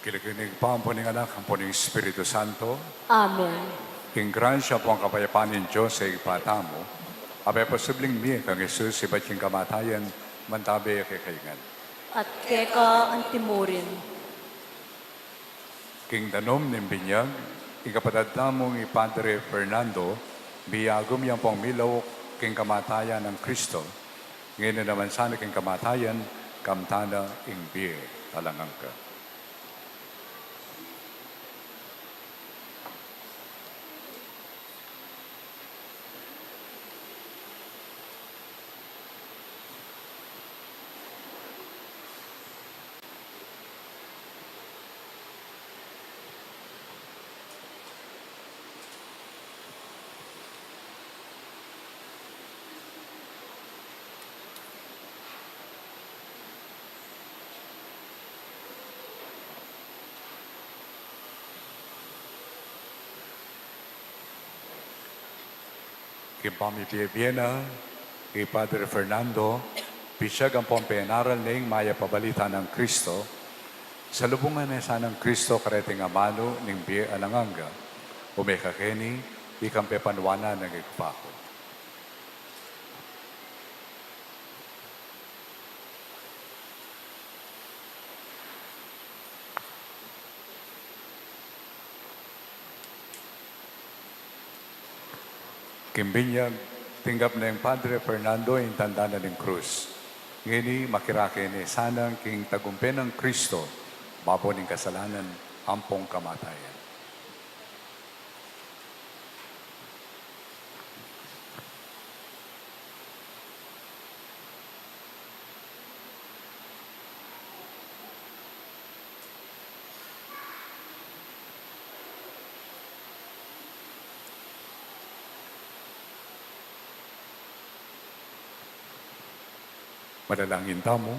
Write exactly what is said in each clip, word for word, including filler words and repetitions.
King lagyu ning Ibpa, ampo ning Anak, ampo ning Espiritu Santo. Amen. Ing grasya ampong kapayapan ning Dios a Ibpa tamu, abe posibleng mie kang Jesus ibat king kamatayan, mantabe ya kekayu ngan. At keka antimurin. King danum ning binyag, ing kapatad tamung i Padre Fernando, bie agum ya ampong milauk king kamatayan nang Kristo, ngeni naman sana king kamatayan, kamtan na ing bie alang angga. King pamibie-bie na i Padre Fernando, pisyag ampong penaral ne ing mayap a balita nang Kristo, salubungan ne sana nang Kristo kareting amanu ning bie alang angga. Ume ka keni, ikang pepanuanan ning Ibpa ku. King binyag, tinggap neng Padre Fernando ing tanda na ning krus. Ngeni, makirake ne sana king tagumpe nang Kristo, babo ning kasalanan ampong kamatayan. Manalangin tamu.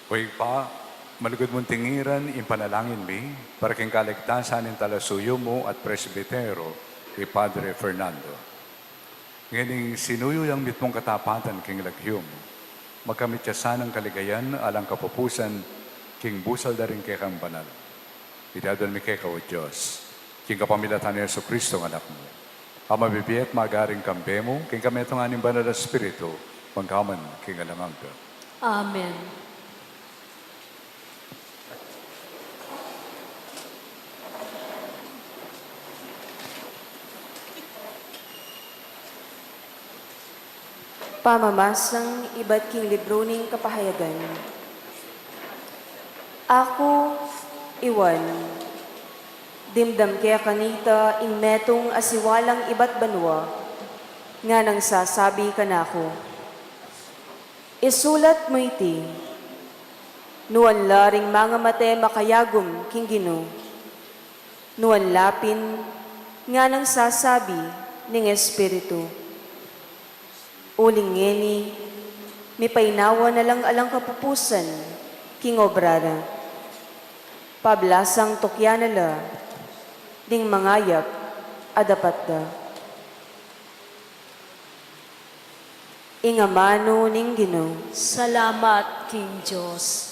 O Ibpa, malugud mung tingiran ing panalangin mi, para king kaligtasan ning talasuyu mu at presbitero, i Padre Fernando. Ngening sinuyu yang mitmung katapatan king lagyu mu, makamit ya sanang kaligayan alang kapupusan king busal da ring kekang banal. Iti adwan mi keka, o Dios, king kapamilatan nang Jesucristo, Anak mu, a mabibie at magari kambe mu, king kametungan ning Banal a Espiritu, mangga man king alang angga. Amen. Pamamasang ibat king libru ning Kapahayagan. Aku, i Juan, dimdam ke kanita ing metung a siwalang ibat banua, nganang sasabi kanaku, "Isulat mu iti, nuan la ring mangamate makayagum king Ginu, nuan la pin," nganang sasabi ning Espiritu. Uling ngeni, mipainawa na lang alang kapupusan king obra ra. Pablasang tukyan na la ding mangayap a dapat da. Ing amanu ning Ginu. Salamat king Dios.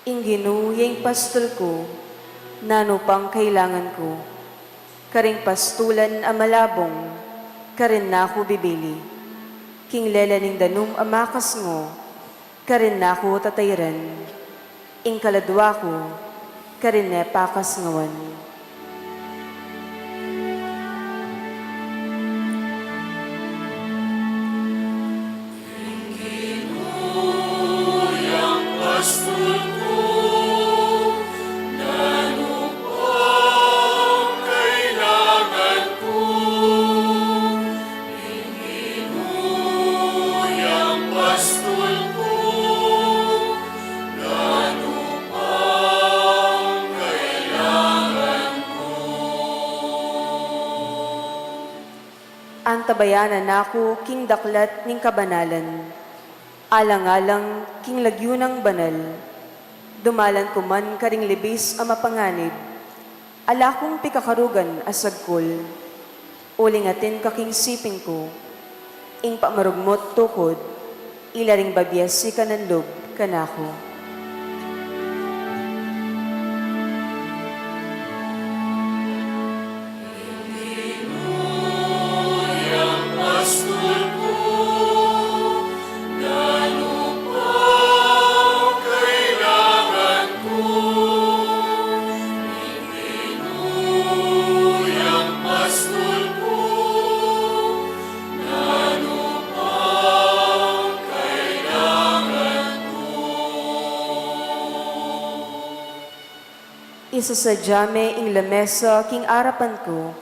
Ing Ginu ya ing pastul ku, nanu pang kailangan ku? Karing pastulan a malabung, karin na ku bibili. King lele ning danum a makasngo, karin na ku tatairan. Ing kaladua ku, Karin ne pakas ngwan. Antabayanan na ku king daklat ning kabanalan. Alang-alang king lagyu nang banal. Dumalan ku man karing libis a mapanganib. Ala kung pikakarugan a sagkul. Uling atin ka king siping ku, ing pamarugmut tukod, ila ring babie sikanan lub kanaku. Isasadya me ing lamesa king arapan ku,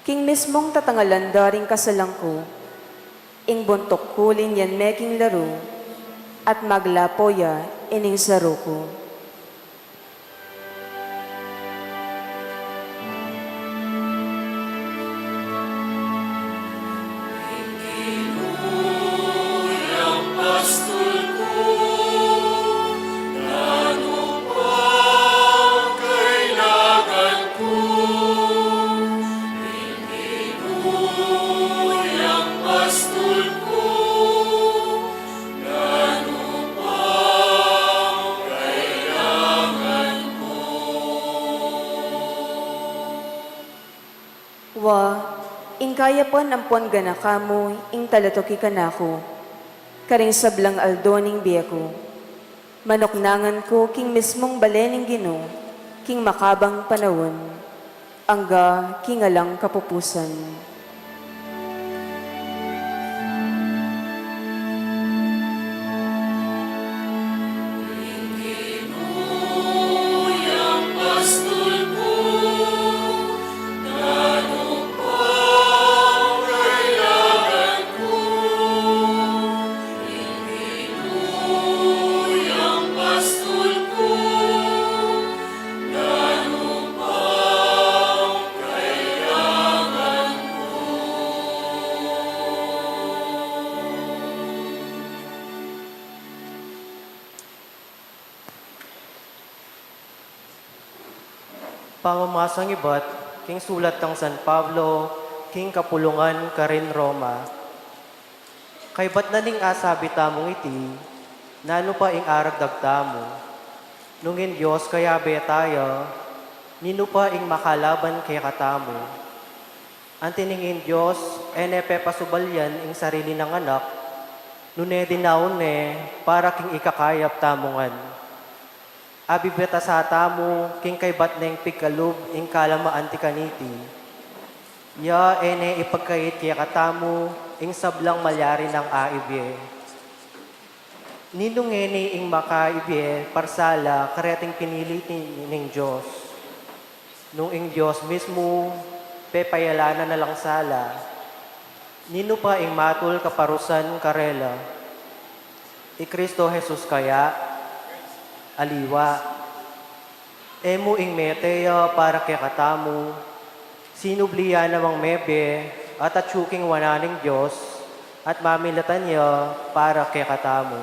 king mismung tatangalan da ring kasalan ku, ing buntuk ku linyan me king laru, at maglapo ya ining saru ku. Wa, ing kayapan ampon ganaka mu ing talatuki kanaku, karing sablang aldo ning bie ku. Manuknangan ku king mismung bale ning Ginu, king makabang panaun, angga king alang kapupusan. Pamamasang ibat king sulat nang San Pablo king kapulungan karin Roma. Kaybat na ning asabi tamung iti, nanu pa ing aragdag tamu? Nung ing Dios kayabe ta ya, ninu pa ing makalaban kekatamu? Anti ning ing Dios e ne pepasubalyan ing sarili nang Anak, nune dinaun ne para king ikakayap tamu ngan. Abibie ta sa tamu king kaybat neng pigkalub ing kalam a anti kaniti. Ya e ne ipagkait kekatamu ing sablang malyari nang aibie. Ninu ngeni ing makaibie parsala kareting pinili ning Dios? Nung ing Dios mismu pepayalanan na lang sala, ninu pa ing matul kaparusan karela? I Cristo Jesus kaya? Aliwa. E mu ing mete ya para kekatamu, sinubli ya namang mebie at atyu king wanan ning Dios at mamilatan ya para kekatamu.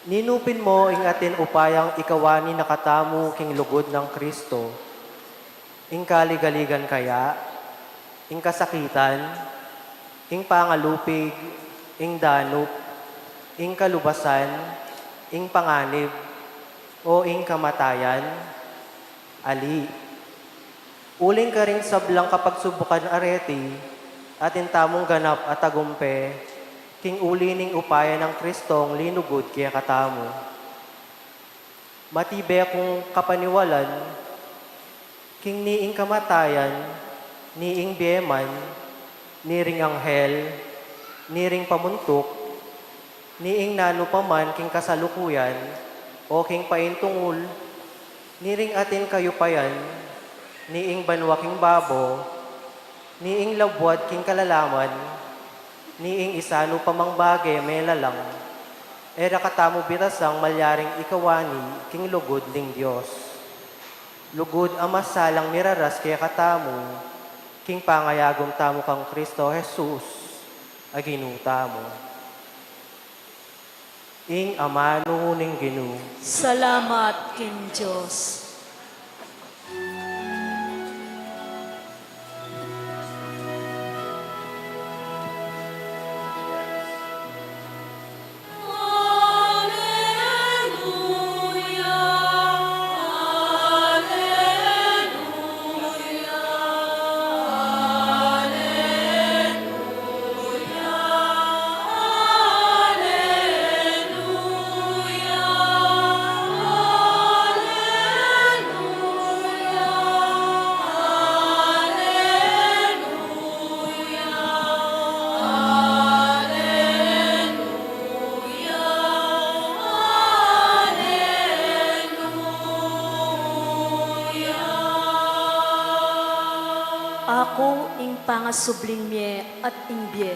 Ninu pin mo ing atin upayang ikawani na katamu king lugud nang Cristo? Ing kaligaligan kaya? Ing kasakitan? Ing pangalupig? Ing danup? Ing kalubasan? Ing panganib? O ing kamatayan? Ali. Uling karing sablang kapagsubukan a reti, atin tamung ganap a tagumpe, king uli ning upaya nang Cristong linugud kekatamu. Matibe kung kapaniwalan, king ni ing kamatayan, ni ing bie man, ni ring anghel, ni ring pamuntuk, ni ing nanu pa man king kasalukuyan, o king paintungul, ni ring atin kayupayan, ni ing banua king babo, ni ing labuad king kalalaman, ni ing isanu pa mang bage melalang, e ra katamu bitasang malyaring ikawani king lugud ning Dios. Lugud a masalang miraras kekatamu, king pangayagum tamu kang Kristo Jesus, a Ginu tamu. Ing amanu ning Ginu. Salamat king Dios. Aku ing pangasubling mie at ing bie,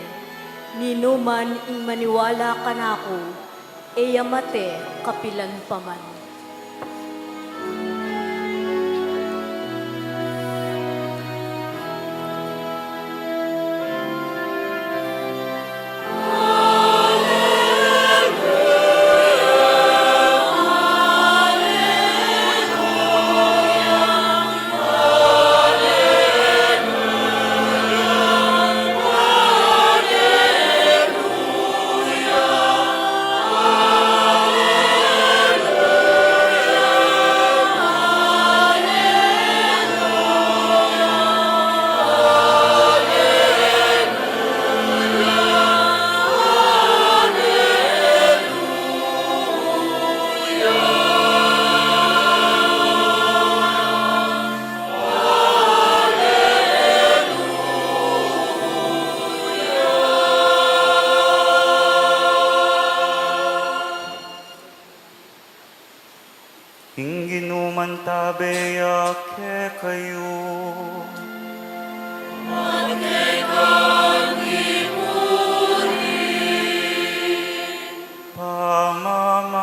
ninuman ing maniwala kanaku, e ya mate kapilan pa man. Ing Ginu mantabe ya kekayu. At keka mu rin. Pamamasa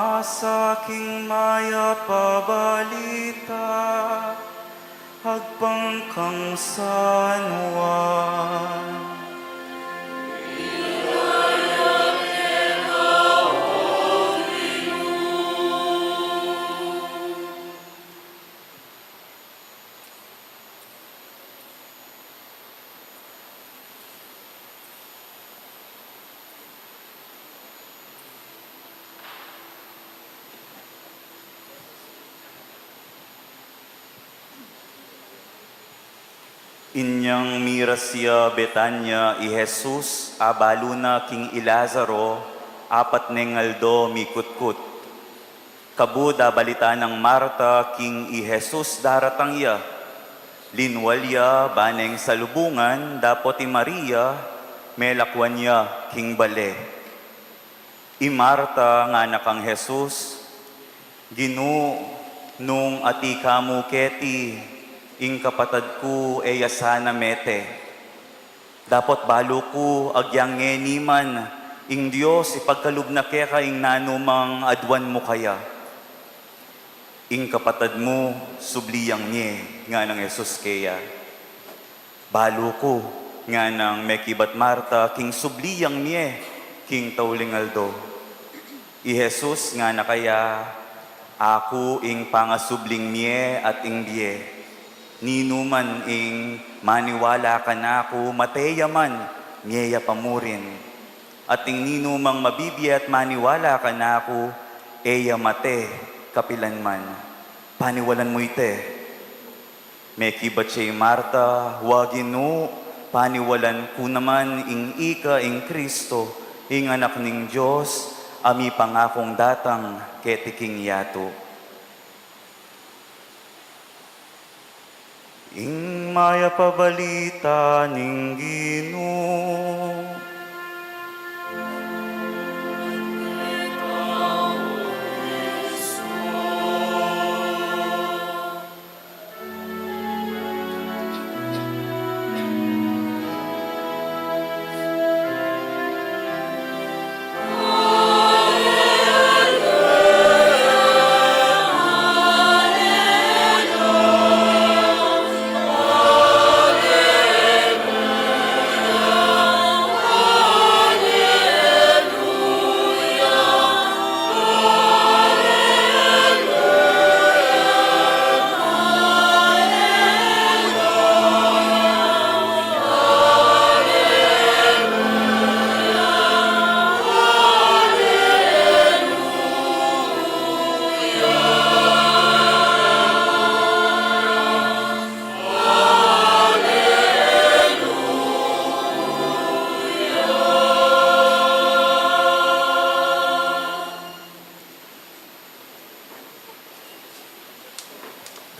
king mayap a balita agpang kang San Juan. Inyang miras ya Betania i Jesus, abalu na king i Lazaro, apat neng aldo mikutkut. Kabud abalita nang Marta king i Jesus daratang ya, linwal ya ba neng salubungan dapot i Maria melakwan ya king bale. I Marta ngana kang Jesus, Ginu, nung atiu ka mu keti, ing kapatad ku e ya sana mete. Dapot balu ku agyang ngeni man ing Dios ipagkalub na keka ing nanu mang aduan mu kaya. Ing kapatad mu subli yang mie, ngana nang Jesus keya. Balu ku, nganang mekibat Marta, king subli yang mie king tauling aldo. I Jesus ngana kaya, Aku ing pangasubling mie at ing bie. Ninuman ing maniwala kanaku, mate ya man, mie ya pa murin. At ing ninumang mabibie at maniwala kanaku, e ya mate kapilan man. Paniwalan mu ite. Mekibat ya i Marta, Wa Ginu, paniwalan ku naman ing ika ing Kristo, ing Anak ning Dios, a mipangakung datang keti king yatu. Ing mayap a balita ning Ginu.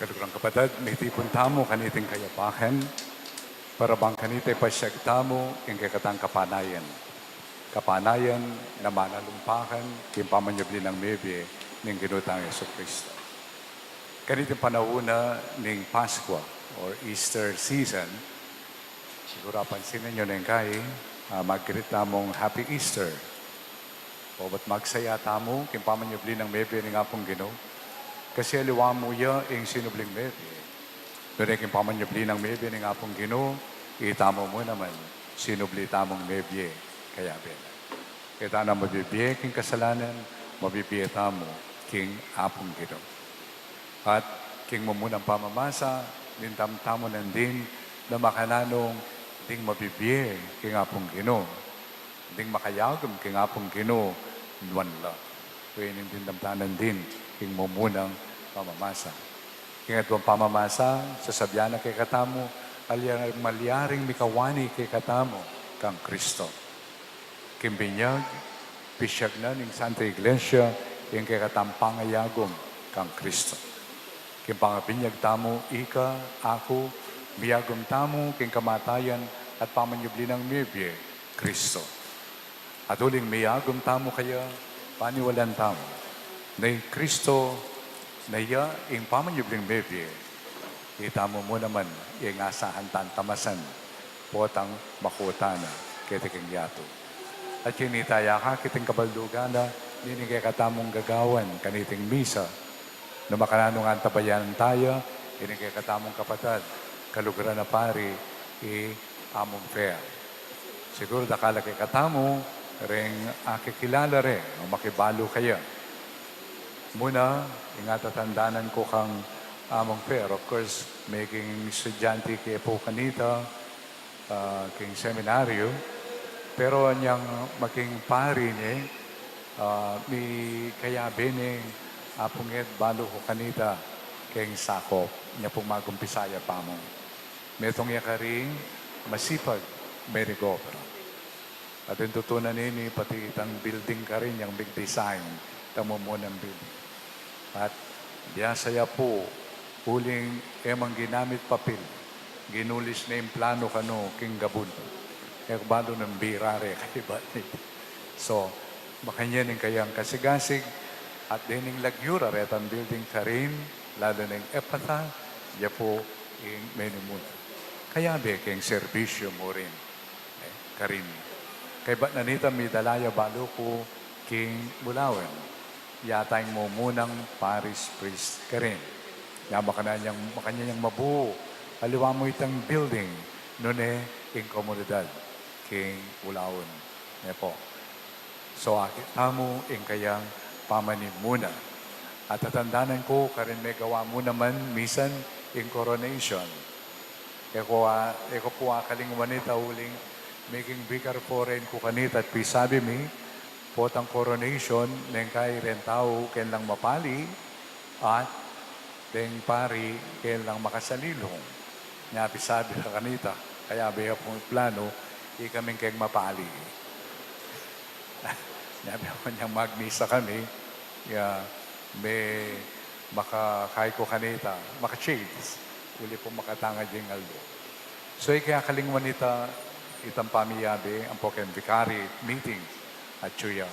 Kaluguran kapatad, mitipun tamu kaniting kayapakan, para bang kanita ipasyag tamu ing kekatang kapanayan. Kapanayan a manalumpakan king pamanyubli nang mebie ning Ginu tang Jesucristo. Kaniting panaun na ning Pascua or Easter season, siguru apansin yu neng kai, ah, mag-greet tamung Happy Easter. O ba't magsaya tamu king pamanyubli nang mebie ning Apung Ginu? Kasi aliwa mu ya ing sinubling mebie. Nune king pamanyubli nang mebie ning Apung Ginu, itamu mu naman sinubli tamung mebie, kayabe na. Ita na mabibie king kasalanan, mabibie tamu king Apung Ginu. At king mumunang pamamasa, dimdam tamu nandin na makananu ing ding mabibie king Apung Ginu, ding makayagum king Apung Ginu, nuan la. Kaya ning dimdam ta nandin king mumunang pamamasa. King aduang pamamasa, sasabian na kekatamu, alya-, malyaring mikawani kekatamu kang Kristo. King binyag, pisyag na ning Santa Iglesia ing kekatang pangayagum kang Kristo. King pangabinyag tamu, ika, aku, miyagum tamu king kamatayan at pamanyubli nang mebie, Kristo. At uling miyagum tamu kaya, paniwalan tamu na i Kristo, na iya ing pamanyubling mebie, itamu mu naman ing asahan tang tamasan, potang makuta na keti king yatu. At kinita ya ka kiting kabaldugan na, nining kekatamung gagawan kaniting misa, nung makananu ngan tabayan taya ining kekatamung kapatad, kaluguran a pari, i Among Fer. Siguru dakal a kekatamu ring akikilala re o makibalu kaya. Muna, ing atatandanan ku kang Among Fer, of course, maging estudyante ke pu kanita, ah, king seminaryo, pero nyang maging pari ne, ah, mikayabe ne Apung Ed, balu ku kanita, king sakop, nya pung mag-umpisa ya pamu. Metung ya karing masipag menegobra. At ing tutu na nini, pati itang building karin, yang big design, itang mumunang building. At biasa ya pu, uling e mang ginamit papil, ginulis ne ing plano kanu king gabun. E ku balu nung bira re kaibat niti. So, makanyan ing kayang kasigasig, at dening lagyu ra retang building karin, lalu na ing Efata, ya pu ing menimuna. Kayabe king serbisyu mu rin. Eh, karin. Kaybat na nita, midala ya balu ku king Bulawan. Ya tayang mumunang parish priest karin. Ya makanyan yang, makanyan yang mabu, aliwa mu itang building, nune ing komunidad king Bulawan. Ne pu. So, akit tamu ing kayang pamanimuna. At tatandanan ku, karin megawa mu naman misan ing coronation. E ku a-, e ku pu akalingwan ita uling maging vicar foreign ku kanita at pisabi mi, potang coronation, neng kai reng tau keng lang mapali, at deng pari keng lang makasalilung. Nya pisabi ra kanita, kayabe ya pung plano, ikaming keng mapali. Nya, nya magmisa kami, ya, me-, makakai ku kanita, maka-change. Uli pung makatangad ing aldo. So, ika kalingwan ita, itang pamiyabe, ampo keng vicariate meeting, atyu ya.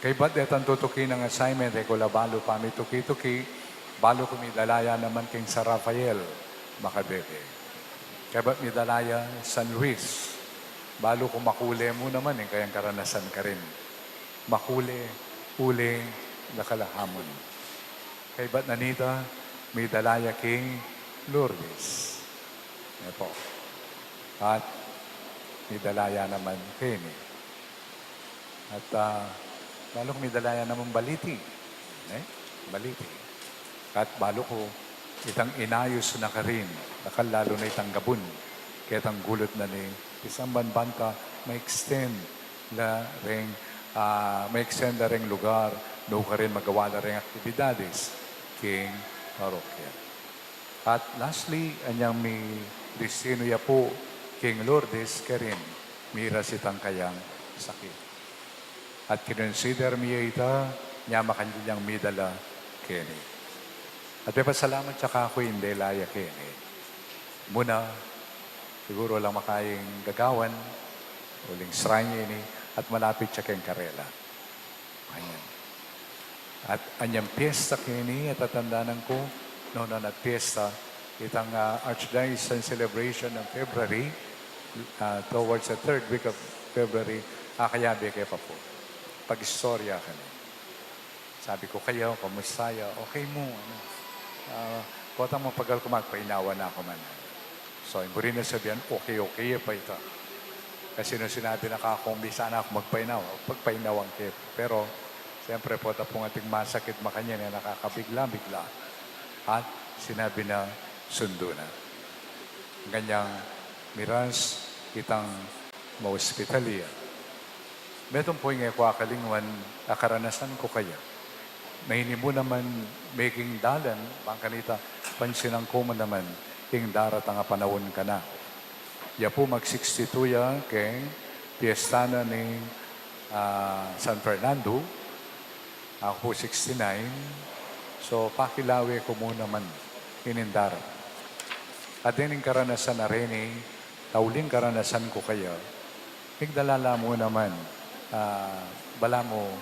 Kaybat detang tutuki nang assignment, e ku la balu pamituki-tuki, balu ku midala ya naman keng San Rafael, Macabebe. Kaybat midala ya San Luis, balu ku makule mu naman ing kayang karanasan karin. Makule, uli, dakal a hamon. Kaybat na nita, midala ya king Lourdes. E po. At midala ya naman keni. At, ah, balu ku midala ya naman Baliti. E? Baliti. At balu ku itang inayus na karin, dakal lalu na itang gabun, ketang gulut na ni, isang banbanta, ma-extend la reng, ah, ma-extend la reng lugar, nukarin magawa la reng aktibidades king parokya. At lastly, anyang midestinu ya pu king Lourdes karin, miras itang kayang sakit. At kinonsider mi ya ita, nya makanyan yang midala keni. At mepasalamat ya kaku ing dela ya keni. Muna, siguru alang makaing gagawan, uling shrine ini, at malapit ya keng karela. Ayan. At anyang piyesta keni, at tatandanan ku, nonong at piyesta, itang, ah, Archdiocesan celebration ng February, ah, towards the third week of February, akayabe ke pa pu. Pag-istorya kami. Sabi ku, "Kayu, kumusta ya?" "Okay mu, ano." Ah, potang mapagal ku, magpainawa na ku man. So, ing buri na sabian, okay, okay ya pa ita. Kasi nung sinabi na kaku, bisa na ku magpainawa, pagpainawan ke. Pero, siyempre, pota pung ating masakit makanyan, e, nakakabigla-bigla. At sinabi na, sundu na. Nganyang miras itang maospital ya. Metung pu ing e ku akalingwan a karanasan ku kaya. Maini mu naman meging dalan, bang kanita pansinan ku mu naman ing daratang a panaun kanaku. Ya pu mag-sixty-two ya keng piyesta na ning, ah, San Fernando, aku pu sixty-nine, so pakilawe ku mu naman ining darat. At dening karanasan a reni, a uling karanasan ku kaya, migdala la mu naman, ah, balamu,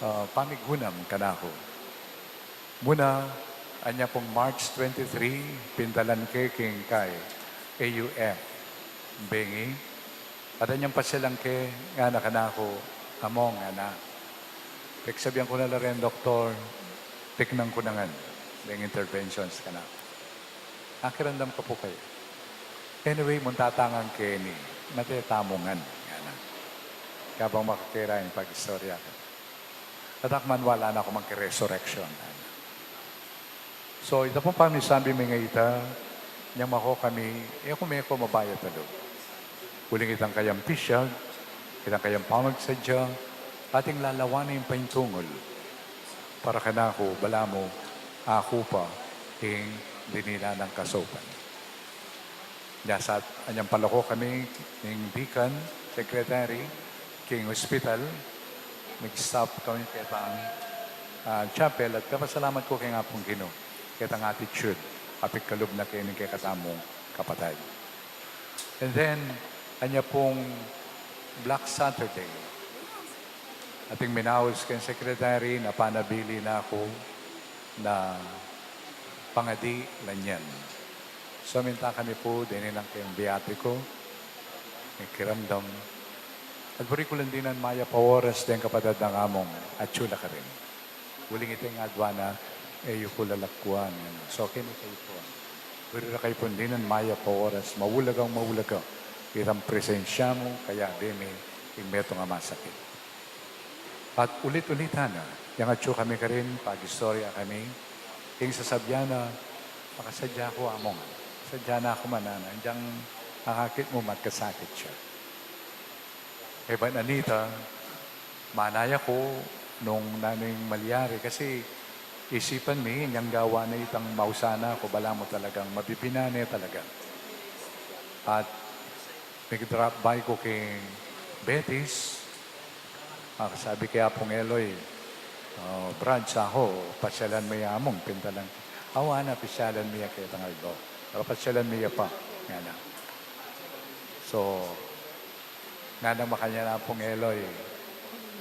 ah, pamigunam kanaku. Muna, anya pung March twenty-three, pintalan ke king kay A U F, bengi, at anyang pasyalan ke, ngana kanaku, "Among, ngana, peksabian ku na la reng doktor, tiknan ku na ngan deng interventions kanaku." Akiramdam ka pu kaya? "Anyway, munta ta ngan keni, mate tamu ngan," ngana. Kabang makakera ing pag-istorya ka. At aku man, wala na ku man keng resurrection. So, ita pung pamisabi mi ngeni, ita, nyang mako kami, e ku meko mabayat a lub. Uling itang kayang pisyag, itang kayang pamagsadya, ating lalawanan ing paintungul. Para kanaku, balamu, aku pa, ing dininan nang kasaupan. Nya sa anyang palako kami ning deacon, secretary, king hospital, nag-stop kami ketang, ah, chapel, at kapasalamat ku keng Apung Ginu, ketang attitude a pigkalub na keni kekatamung kapatad. And then, anya pung Black Saturday, ating minaus keng secretary, napanabili na ku na pangadi la nyan. So, minta kami pu, deni nang keng biyati ku, mikiramdam. At buri ku lang dinan mayap a oras deng kapatad nang Among, atyu la karin. Uling ita ing adwan na, e yu ku lalakuan. So, keni kayu pu. Buri ra kayu pung dinan mayap a oras, maulagang maulaga itang presensya mu, kaya deni ing metung a masakit. At ulit-ulitan na, yang atyu kami karin, pag-istorya kami, ing sasabyan na, "Makasadya ku, Among. Sadya na ku man, ngana. Inyang akakit mu, magkasakit ya." Kaybat na nita, manaya ku nung nanu ing malyari, kasi isipan mi, inyang gawa na itang mausan na ku, balamu talagang mabibina ne talaga. At mig-drop by ku keng Betis, ah, sabi ke Apung Eloy, "O, Brad, sa ho, pasyalan me ya Among, pintalan." "Awa na, pasyalan mi ya ketang aldo." Kapasyalan mi ya pa. Ngana. So, ngana makanyan Apung Eloy,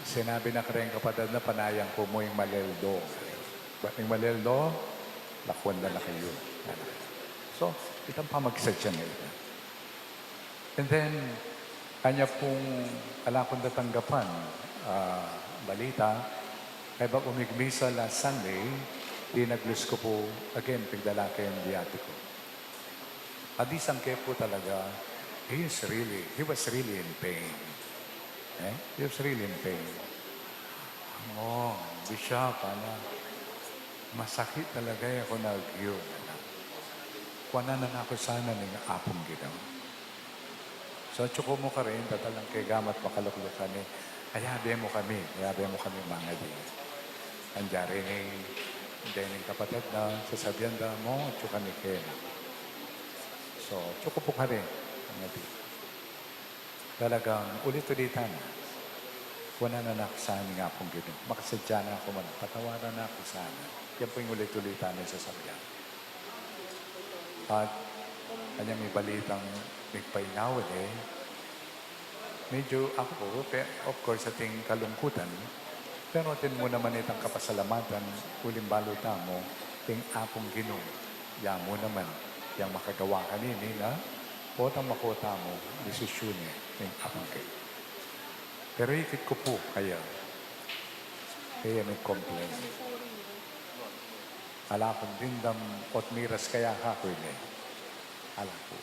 sinabi na kareng kapatad na, panayan ku mu ing maleldo. Bat ing maleldo, lakwan da na kayu. Ngana. So, itang pamagsadya na ita. And then, kanya pung ala kung tatanggapan, ah, balita, kaybat ku migmisa last Sunday, dinaglus ku pu, again, pigdala ke ing biyatiku. At isang ke pu talaga, he is really, he was really in pain. Eh? He was really in pain. Amo, Bishop, ana, masakit talaga ya kunagyu, ana. Kuanan na ku sana ning Apung Ginu. So, atsu ku mu karin, dadalan ke gamat makaluklukan e, ayabe mu kami, ayabe mu kami mangadi. Anyari ning, deng kapatad na, sasabian da mu, atsu kami keni. So, atsu ku pu karin, mangadi. Talagang ulit-ulitan na. Kuanan na ku sana ning Apung Ginu. Makasadya na ku man, patawaran na ku sana. Yan pu ing ulit-ulitan nang sasabian. At kanya mibalitang migpainawa ne. Medyo aku pu, pe-, of course, atin kalungkutan, pero atin mu naman itang kapasalamatan, uling balu tamu, ing Apung Ginu, ya mu naman, yang makagawa kanini na, potang makua tamu, desisyun ne, ing Apung Ginu. Pero ikit ku pu kaya, kaya mi-complain. Ala kung dimdam, ot miras kaya kaku ini. Ala ku.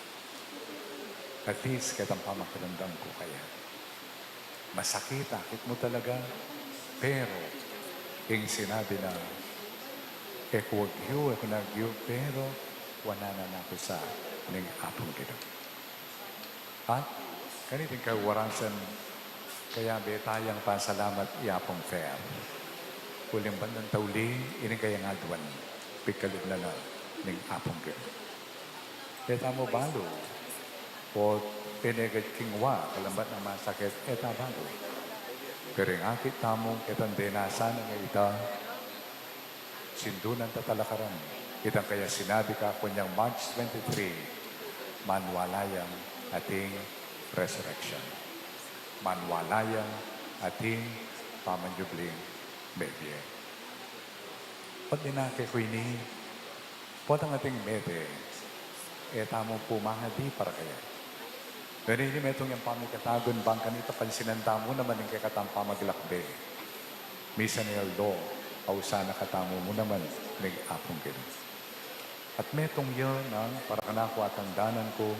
At least, ketang pamakiramdam ku kaya. Masakit, akit mu talaga. Pero, ing sinabi na, e ku agyu, e ku na agyu, pero, kuanan na ku sana ning Apung Ginu. At kaniting kawarasan, kayabe tayang pasalamat i Apung Fer. Uling bandang tauli, ining kayang aduan, pigkalub na na ning Apung Ginu. E tamu balu, o penegat king wa, kalambat na masakit, e ta balu. Pero ing akit tamu, ketang dinasan na ita, sindunan ta talakaran. Itang kaya sinabi kaku niang March twenty-three, maniwala yang ating resurrection. Maniwala yang ating pamanyubling mebie. Pag dinake ku ini, potang ating mete, e tamu pu mangadi para kaya. Pero ini metung yang pamikatagun, bang kanita pansinan tamu naman ing kekatang pamaglakbe. Misan ing aldo, ausan na katamu mu naman ning Apung Ginu. At metung ya nang para kanaku atandanan ku,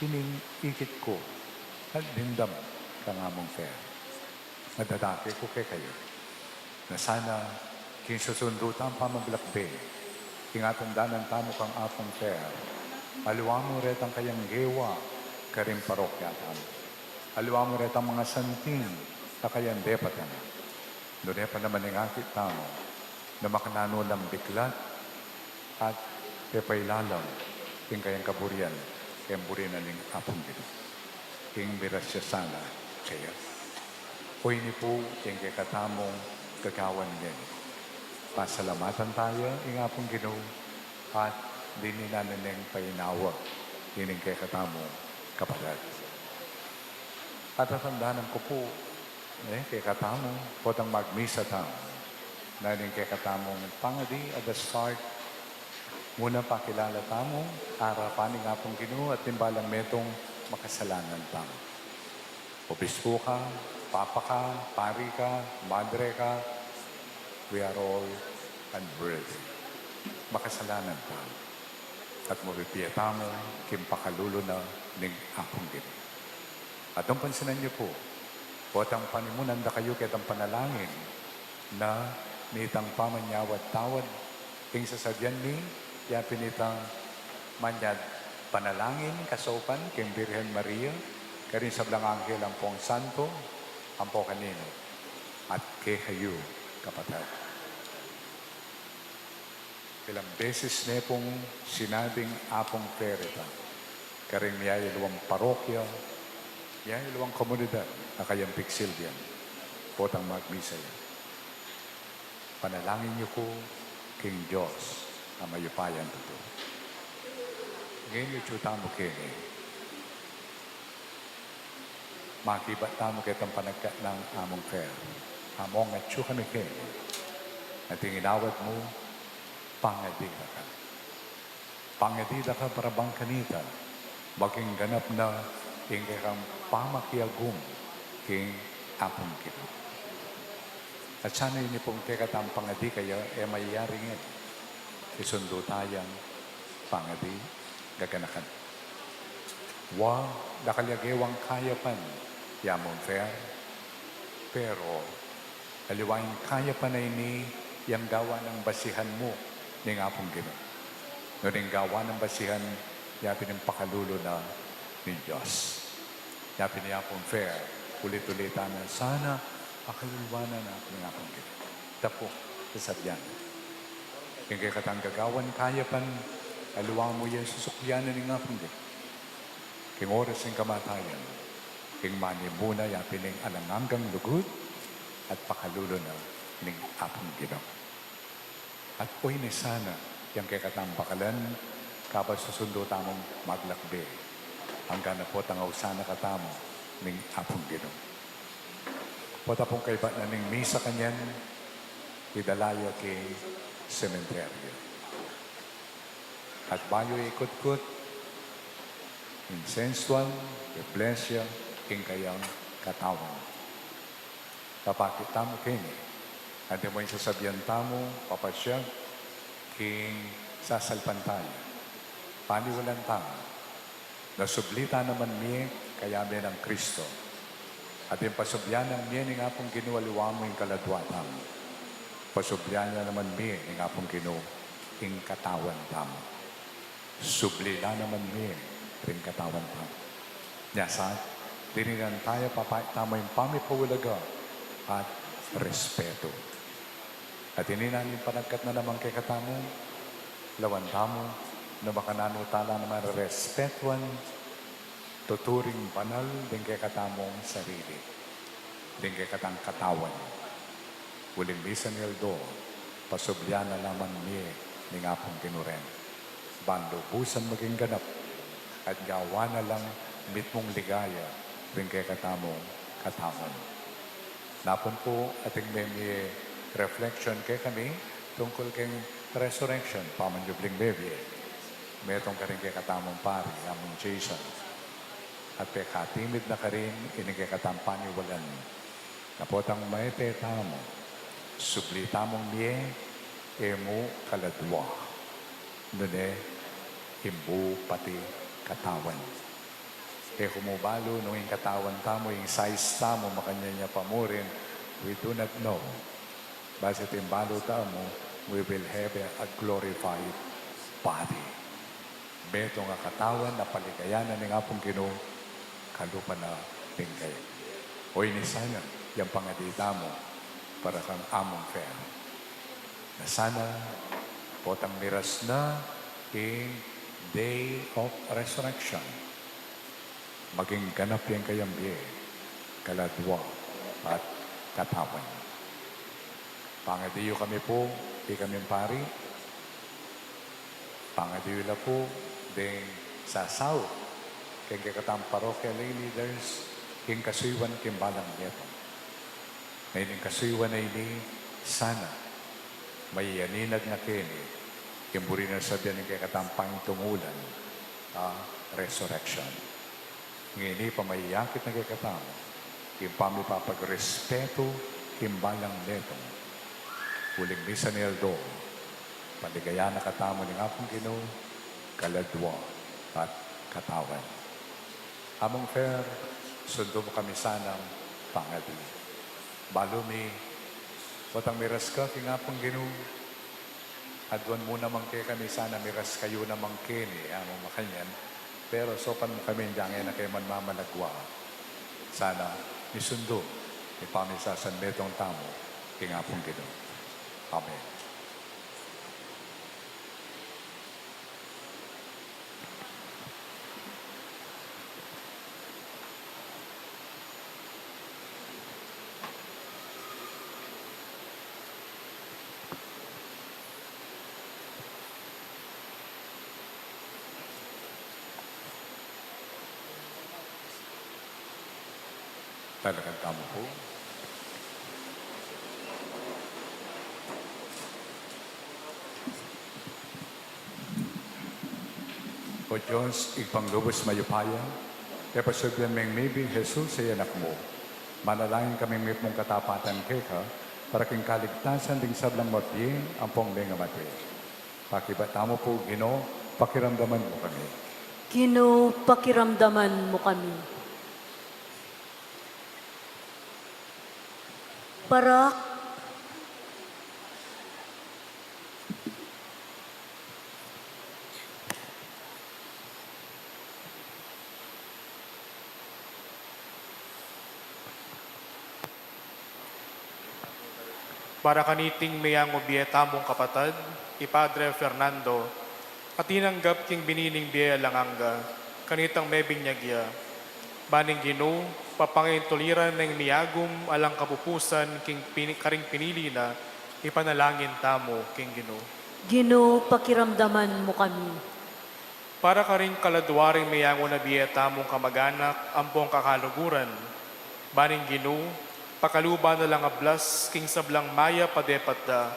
ining ikit ku, at dimdam kang Among Fer. Madadake ku kekayu. Na sana, king susundu tang pamaglakbe, king atandanan tamu kang Apung Fer, aliwa mu retang kayang gewa karing parokya tamu. Aliwa mu retang mangasanting a kayang depatan. Nune pa naman ing akit tamu, na makananu nang biklat, at pepailalam ing kayang kaburian, keng buri na ning Apung Ginu. Ing mirasya sana kaya. O ini pu ing kekatamung gagawan ngeni. Pasalamatan taya ing Apung Ginu, at dinan na neng painawa ining kekatamung kapatad. At atandanan ku pu, e, kekatamu, potang magmisa tamu, na ning kekatamung pangadi at the start, muna pakilala tamu, arapan ning Apung Ginu at ning balang metung makasalanan tamu. Obispo ka, papa ka, pari ka, madre ka, we are all unworthy. Makasalanan tamu. At mabibie tamu king pakalulu na ning Apung Ginu. At nung pansinan yu pu, potang panimunan da kayu ketang panalangin na nitang pamanyawad-tawad, ing sasabian mi, ya pin itang manyad panalangin, kasaupan, king Birhen Maria, karing sablang anghel ampong santo, ampo kaninu, at kekayu, kapatad. Ilang beses ne pung sinabing Apung Fer ita, karing miyayaliwang parokya, miyayaliwang komunidad a kayang pigsilbian, potang magmisa ya. Panalangin yu ku king Dios a mayupayang tutu. Ngeni atyu tamu keni. Makibat tamu ketang panagkat nang Among Fer. Among atyu kami keni. At ing inawad mu, pangadi da ka. Pangadi da ka para bang kanita maging ganap na ing kekang pamakiagum king Apung Ginu. At sana ini pung kekatang pangadi kaya e mayari ngeni. Isundu tayang pangadi gaganakan. Wa, dakal ya gewang kayapan ya Among Fer, pero aliwa ing kayapan a ini yang gawa nang basihan mu ning Apung Ginu. Nune ing gawa nang basihan ya pin ing pakalulu na ning Dios. Ya pin i Apung Fer, ulit-ulitan na sana pakaluluan na ning Apung Ginu. Tapu, sasabian. Ing kekatang gagawan kayapan, aliwa mu yang susuklian na ning Apung Ginu. King oras ning kamatayan, king manimuna ya pin ing alang anggang lugud at pakalulu na ning Apung Ginu. At oyni sana yang kekatang bakalan, kabang susundu tamung maglakbe, anggang na potang ausan na katamu ning Apung Ginu. Pota pung kaibat na ning misa kanyan, idala ya king sementeryo. At bayu ikutkut, insensuan, i-bless ya ing kayang katawan. Papakit tamu keni, antimo ing sasabian tamu, papasyag king sasalpantaya, paniwalan tamu, na subli ta naman mie kaya mie nang Kristo. At ing pasublian nang mie ning Apung Ginu aliwa mu ing kaladua tamu. Pasublian na naman mie ning Apung Ginu ing katawan tamu. Subli la naman mie ring katawan tamu. Nya sa, dininan taya papait tamu ing pamipaulaga at respetu. At ini na ing panagkat na naman kekatamu, lawan tamu, na makananu tala naman respetuan, tuturing banal ding kekatamung sarili, ding kekatang katawan. Uling misan aldo, pasublian na la naman mie ning Apung Ginu ren. Ban lubusan maging ganap, at gawan na lang mitmung ligaya ring kekatamung katawan. Napun pu atin mie reflection kekami tungkul keng resurrection, pamanyubling mie. Metung karin kekatamung pari, Among Jason. At pekatimid na karin ining kekatang paniwalan. Na potang maete tamu, subli tamung mie, e mu kaladua, nune imbu pati katawan. E ku mu balu nung ing katawan tamu, ing size tamu, makanyan ya pa mu rin, we do not know. Basta ing balu tamu, we will have a, a glorified body. Metung a katawan a paligayan na ning Apung Ginu, kalupa na ning kaya. Oyni sana, yang pangadi tamu, para kang Among Fer. Na sana, potang miras na ing Day of Resurrection, maging ganap yang kayang mie, kaladua at katawan. Pangadi yu kami pu, ikaming pari. Pangadi yu la pu ding sasaut keng kekatang parochial lay leaders, king kasuyuan king balang metung. Ngening kasuyuan a ini, sana mayayaninag na keni ing buri nang sabian ning kekatang pangitumulan a resurrection. Ngeni pamayakit na kekatamu ing pamipapagrespetu king balang metung. Uling misan aldo, paligayan na katamu ning Apung Ginu, kaladua at katawan. Among Fer, sundu mu kami sanang pangadi. Balu mi, potang miras ka king Apung Ginu, aduan mu naman kekami sana miras kayu naman keni, among makanyan, pero saupan mu kami dyan, e na kami manmamalagwa. Sana misundu ing pamisasanmetung tamu king Apung Ginu. Amen. Talakad tamu pu. O Dios, Ibpang lubus mayupaya, e pasubli meng mibie i Jesus a Anak mu. Manalangin kaming mipnung katapatan keka, para king kaligtasan ding sablang mabie ampong mengamate. Pakibat tamu pu, Ginu, pakiramdaman mu kami. Ginu, pakiramdaman mu kami. Para Para kaniting meyangu bie tamung kapatad, i Padre Fernando, a tinanggap king bini ning bie alang angga, kanitang mebinyag ya. Ban ing Ginu, papangintuliran neng miyagum alang kapupusan king pini-, karing pinili na, ipanalangin tamu king Ginu. Ginu, pakiramdaman mu kami. Para karing kaladua ring meyangu na bie tamung kamaganak ampong kakaluguran, ban ing Ginu, pakaluban na lang ablas king sablang mayap a depat da,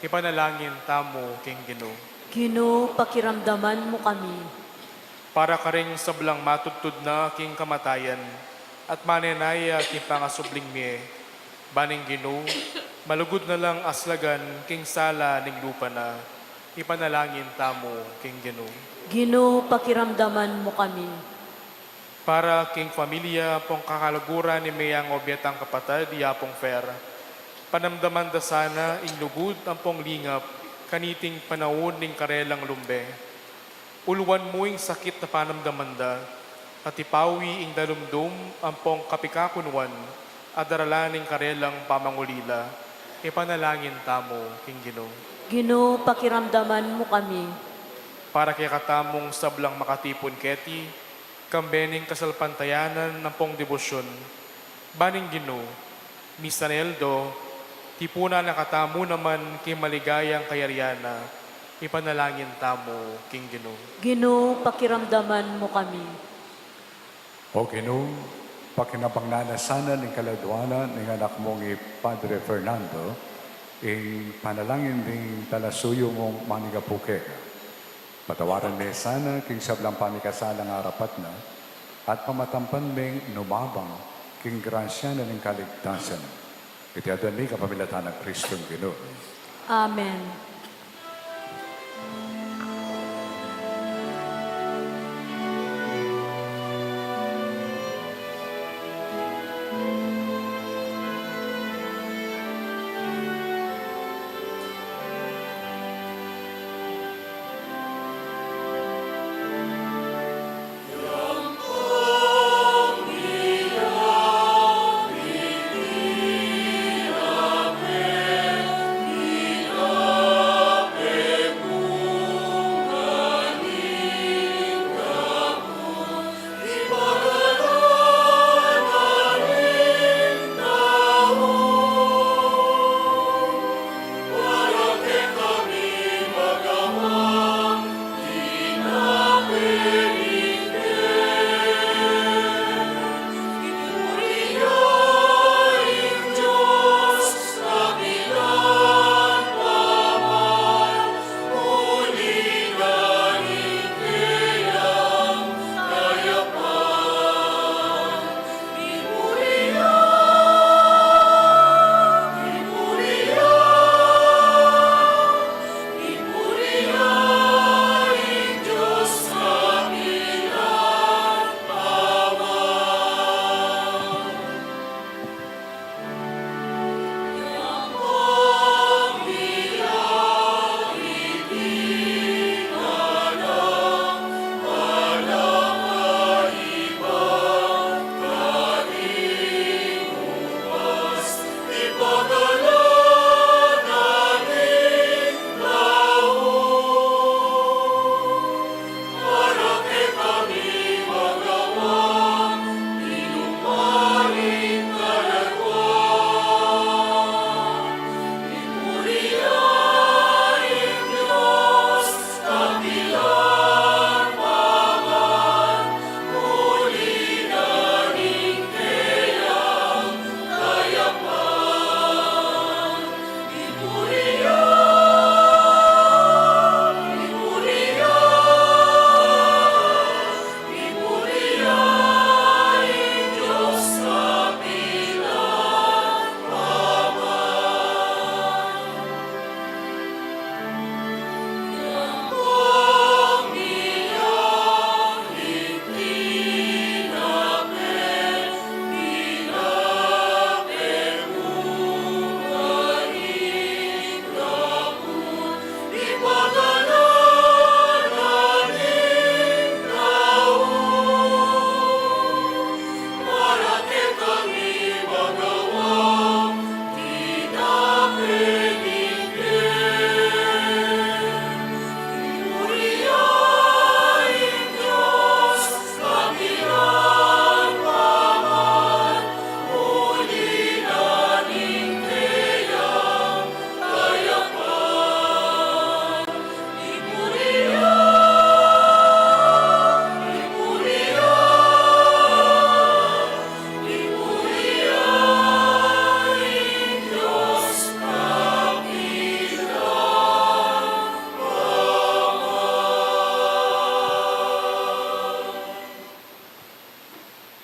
ipanalangin tamu king Ginu. Ginu, pakiramdaman mu kami. Para karing sablang matudtud na king kamatayan, at manenaya king pangasubling mie, ban ing Ginu, malugud na lang aslagan king sala ning lupa na, ipanalangin tamu king Ginu. Ginu, pakiramdaman mu kami. Para king familia ampong kakaluguran ning meyangu bie tang kapatad, i Apung Fer, panamdaman da sana ing lugud ampong lingap kaniting panaun ning karelang lumbe. Uluan mu ing sakit a panamdaman da, at ipawi ing dalumdum ampong kapikakunuan a daralan ning karelang pamangulila, ipanalangin tamu king Ginu. Ginu, pakiramdaman mu kami. Para kekatamung sablang makatipun keti, kambe ning kasalpantayanan ampong debosyun, ban ing Ginu, misan aldo, tipunan na katamu naman king maligayang kayarian na, ipanalangin tamu king Ginu. Ginu, pakiramdaman mu kami. O Ginu, pakinabangan na sana ning kaladua na ning anak mung i Padre Fernando, ing panalangin ding talasuyu mung mangapu keka. Patawaran me sana king sablang pamikasalang arapat na, at pamatampan meng numabang king grasya na ning kaligtasan. Iti adwan mi kapamilatan nang Kristong Ginu. Amen.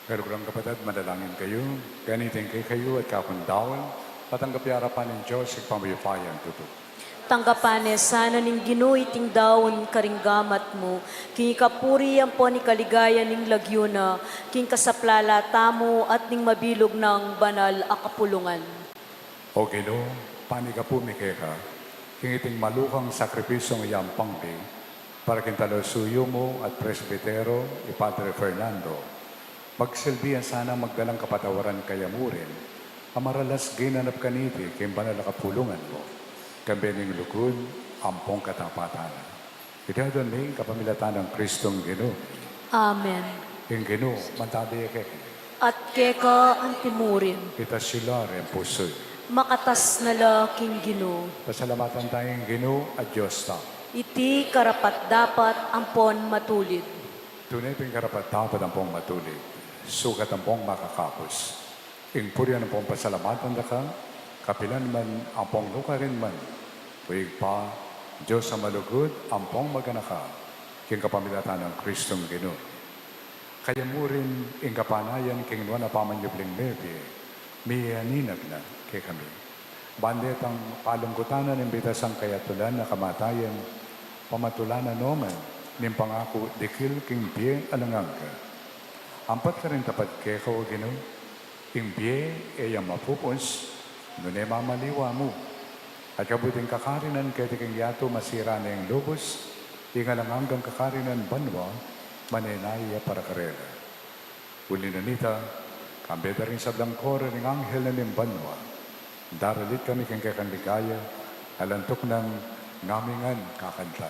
Kaluguran kapatad, manalangin kayu, kaniting kekayu at kaku ngan daun, patanggap ya arapan ning Dios, Ibpang mayupayang tutu. Tanggapan ne sana ning Ginu iting daun karing gamat mu, king ikapuri ampon ikaligaya ning lagyu na, king kasaplalan tamu at ning mabilug nang banal a kapulungan. O Ginu, panigapu mi keka, king iting malukang sakripisyung iyampang mi, para king talasuyu mu at presbitero, i Padre Fernando, magsilbi ya sanang magdalang kapatawaran kaya mu rin, a maralas ginanap kaniti king banal a kapulungan mu, kambe ning lugud ampong katapatan. Iti adwan mi kapamilatan nang Kristong Ginu. Amen. Ing Ginu mantabi ya kekayu. At keka antimurin. Itas yu la ring pusu yu. Makatas na la king Ginu. Pasalamatan taya ing Ginu a Dios ta. Iti karapat-dapat ampon matulid. Tune pin karapat-dapat ampong matulid, sukat ampong makakapus, ing purian ampong pasalamatan da ka, kapilan man ampong lukarin man, O Ibpa, Dios a malugud ampong maganaka, king kapamilatan nang Kristong Ginu. Kaya mu rin ing kapanayan king nuan a pamanyubling mebie, miyaninag na kekami. Ban detang palungkutan na ning bitasang kayatulan a kamatayan, pamatulan na no man ning pangaku dikil king bie alang angga. Ampat karing tapat keka, O Ginu, ing bie e ya mapupus, nune mamaliwa mu. At kabud ing kakarinan keti king yatu masira ne ing lubus, ing alang anggang kakarinan banua, manenaya para karela. Uli na nita, kambe da ring sablang koro ning anghel na ning banua, daralit kami king kekang ligaya, alang tuknang ngami ngan kakanta.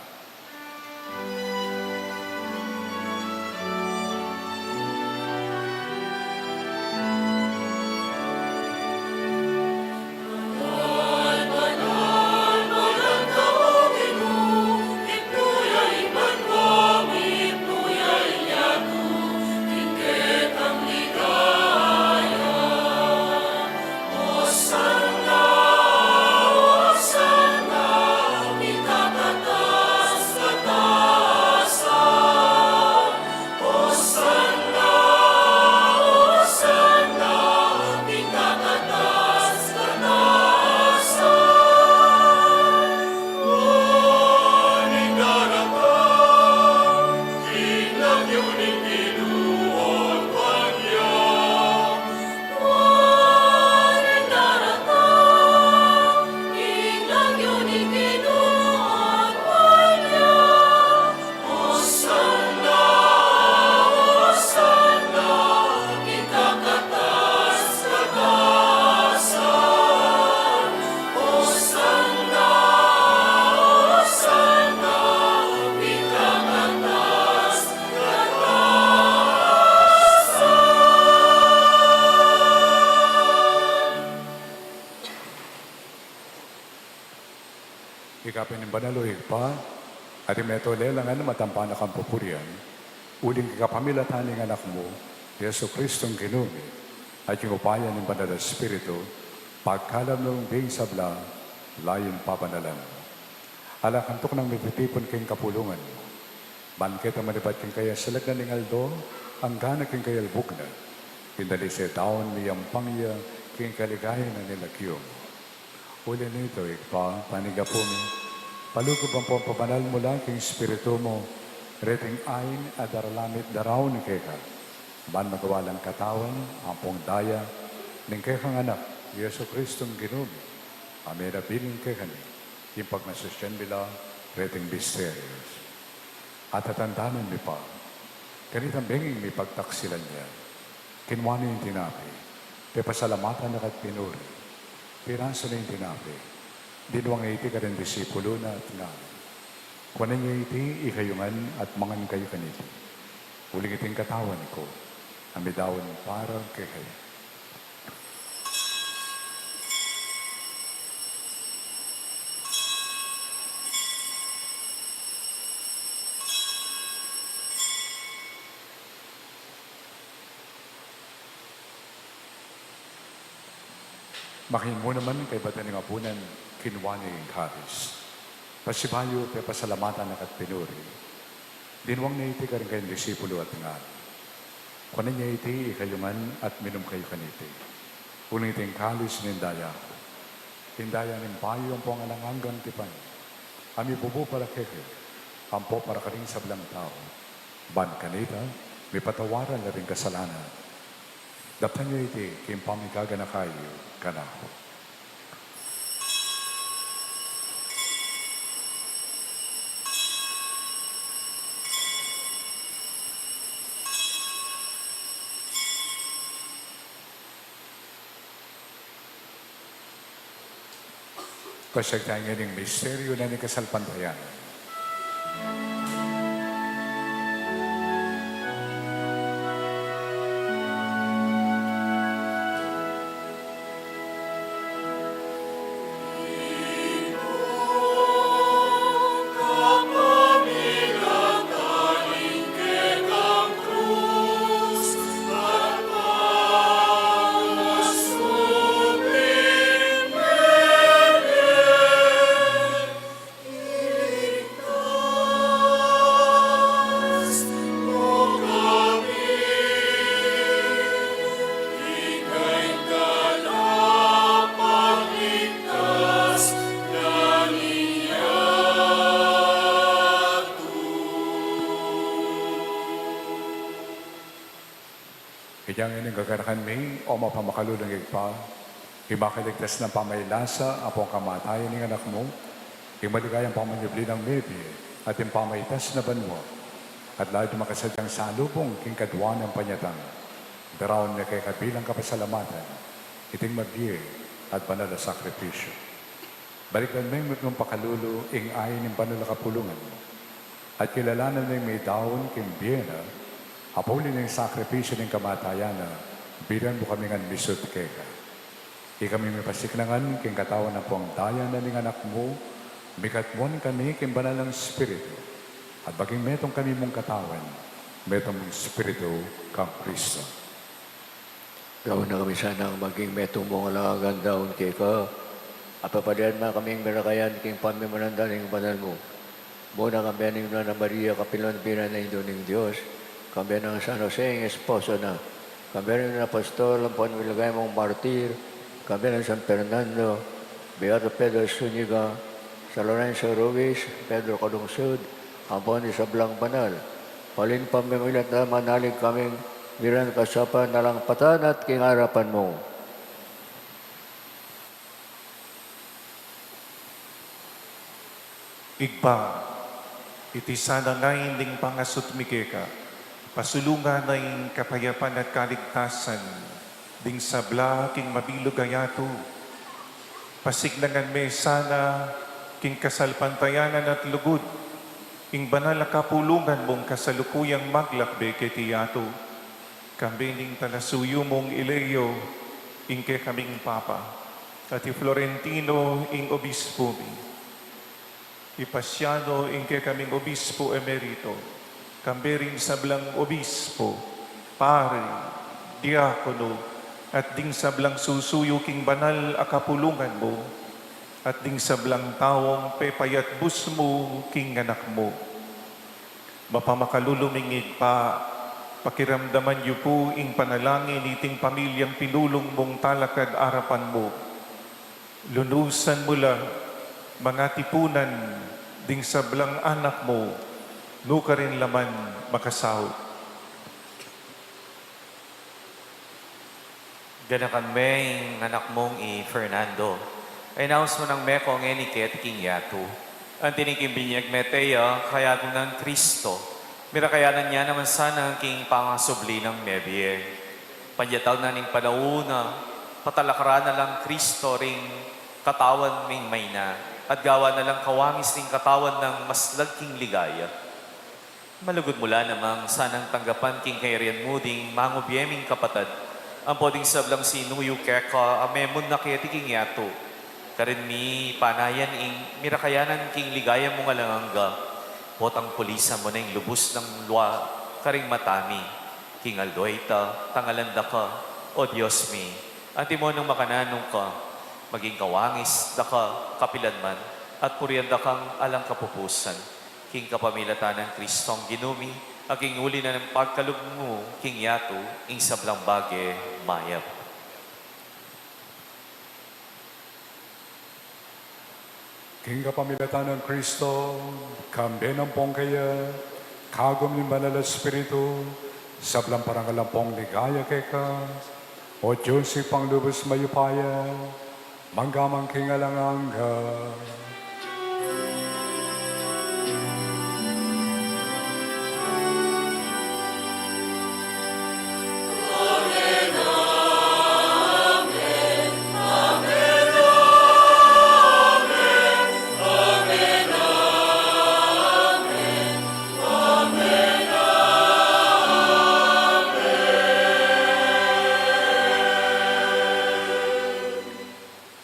Ika pin ing banal, O Ibpa, at ing metung a lelangnan matampan na kang pupurian, uling king kapamilatan ning Anak mu, Jesu Kristong Ginu mi, at king upaya ning Banal a Espiritu, pagkalub nung bie ning sabla, layun pabanalan mu. Ala kang tuknang mipipipun king kapulungan mu. Ban keta manibat king kayasalag na ning aldo, angga na king kayalbug na. King dalisete daun miyampang ya, king kaligayan na ning lagyu mu. Uli na nita, O Ibpa, panigapu mi, palugud ampong pabanal mu la king Espiritu mu, reting ain a daralan mi at daraun keka. Ban magawa lang katawan, ampong daya, ning kekang Anak, Jesu Kristong Ginu mi, a menabilin kekami, king pagmasusyan mi la, reting misterios. At tatandanan mi pa, kanitang benging mipagtaksilan ya, kinua ne ing tinape, pepasalamatan na ka't pinuri, pirasu ne ing tinape, dinwang ne iti karing disipulu na at ngana, kuanan ye iti ikayu ngan at mangan kayu kaniti. Uling iti ing katawan ku, a midaun para kekayu. Makanyan mu naman kaybat ning apunan, kinua ne ing kalis. Pasibayu, pepasalamatan na ka't pinuri. Dinwang ne iti karing kayang disipulu at ngana, Kunan ye iti ikayu ngan at minum kayu kaniti. Uling iti ing kalis ning daya ku, ing daya ning bayu ampong alang anggang tipan, a mibubu para kekayu ampo para karing sablang tau, ban kanita mipatawaran la ring kasalanan. Daptan yu iti king pamiganaka yu kanaku. Pasyag tamu ngeni ing misteryu na ning kasalpantayanan. Inya ngeni ing gaganakan mi, O mapamakalulung Ibpa, ing makaligtas nang pamailasa ampong kamatayan ning Anak mu, ing maligayang pamanyubli nang mebie, at ing pamaitas na banua, at lalo ding makasadyang salubung king kadua nang panyatang, daraun mi keka bilang kapasalamatan iting mabie at banal a sakripisyu. Balikdan meng mipnung pakalulu ing ain ning banal a kapulungan mu, at kilalanan meng midaun king bie na, apuli ning sakripisyu ning kamatayan na, bilang mu kami ngan misut keka. Ikami mipasiknangan king katawan ampong daya na ning Anak mu, mikatmuan kami king banal a Espiritu, at maging metung kami mung katawan, metung mung Espiritu kang Kristo. Gawan na kami sanang maging metung mung alang anggang daun keka, at papalian mu kaming mirakayan king pamimananda ning banal mu. Muna kambe ning Nuan a Maria, kapilan bilang na Indu ning Dios, kambe nang San Jose, ing esposo na, kambe ning apostol ampon miligaya mung martir, kambe nang San Fernando, Beato Pedro Zuniga, San Lorenzo Ruiz, Pedro Calungsod, ampon ding sablang banal. Paling pamimilat na manalig kaming miran kasaupan alang patad at king arapan mu. Ibpa, iti sana ngain ding pangasut mi keka, pasulungan na ing kapayapan at kaligtasan ding sabla king mabilug a yatu. Pasiknangan me sana king kasalpantayanan at lugud ing banal a kapulungan mung kasalukuyang maglakbe keti yatu, kambe ning talasuyu mung i Leo, ing kekaming Papa, at i Florentino, ing obispu mi, i Pasiano, ing kekaming obispu emerito, kambe ring sablang obispu, pari, diakono, at ding sablang susuyu king banal a kapulungan mu, at ding sablang taung pepayatbus mu king Anak mu. Mapamakalulu ming Ibpa, pakiramdaman yu pu ing panalangin niting pamilyang pinulung mung talakad arapan mu. Lunusan mu la, mangatipunan ding sablang anak mu, nukarin la man makasaup. Ganakan me ing anak mung i Fernando. Ay naus mu nang meko ngeni keti king yatu. Anti ning king binyag me teya, kayatu nang Kristo. Mirakayanan ya naman sana king pangasubli nang mebie. Panyatag na ning panaun a patalakaran na lang Kristo ring katawan ming mayna, at gawan na lang kawangis ning katawan nang maslag king ligaya. Malugud mu la namang sanang tanggapan king kayarian mu ding mangubie ming kapatad, ampo ding sablang sinuyu keka a memun na keti king yatu. Karin mi panayan ing mirakayanan king ligaya mung alang angga, potang pulisan mu na ing lubus nang lua karing mata mi. King aldo a ita, tangalan da ka, O Dios mi, antimong makananu ka, maging kawangis da ka kapilan man, at purian da kang alang kapupusan. King kapamilatan nang Kristong Ginu mi, Aking uli na ning pagkalub mu king yatu, ing sablang bage mayap. King kapamilatan nang Kristo, kambe nang pong kaya, kagum ning Banal a Espiritu, sablang parangal ampong ligaya keka, O Dios, Ibpang lubus mayupaya, mangga man king alang angga.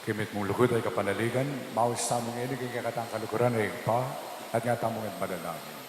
King mitmung lugud at kapanaligan, maus tamu ngeni king kekatang kaluguran, e Ibpa, at nga tamu ngan manalangin.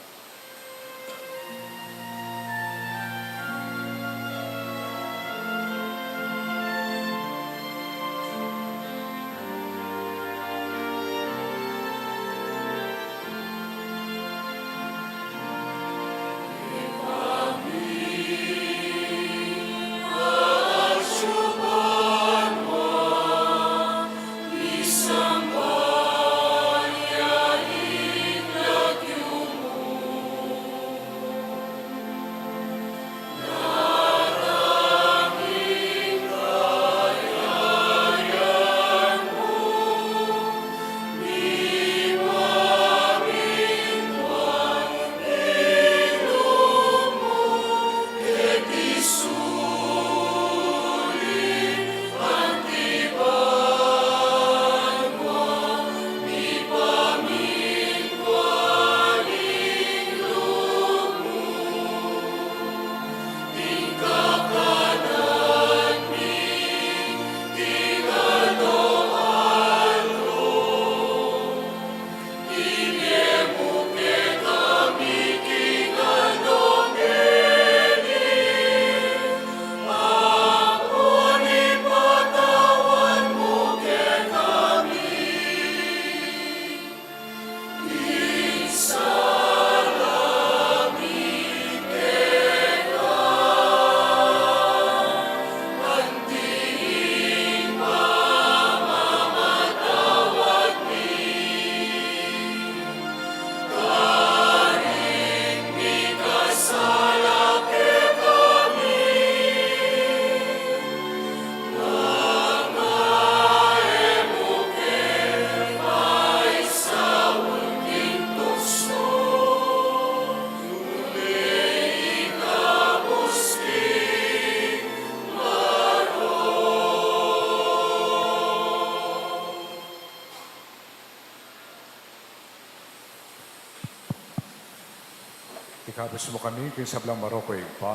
Ikabus mu kami king sablang marok, o Ibpa,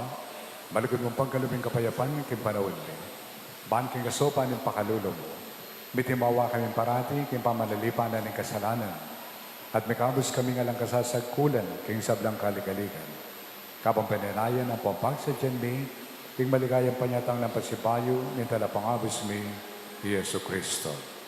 malugud mung pagkalub ing kapayapan king panaun mi. Ban king kasaupan ning pakalulu mu, mitimawa kami parati king pamanalipanan ning kasalanan, at mikabus kami king alang kasasagkulan king sablang kaligaligan. Kabang penenayan ampong pagsadyan mi king maligayang panyatang nang pasibayu ning Talapangabus mi, i Jesucristo.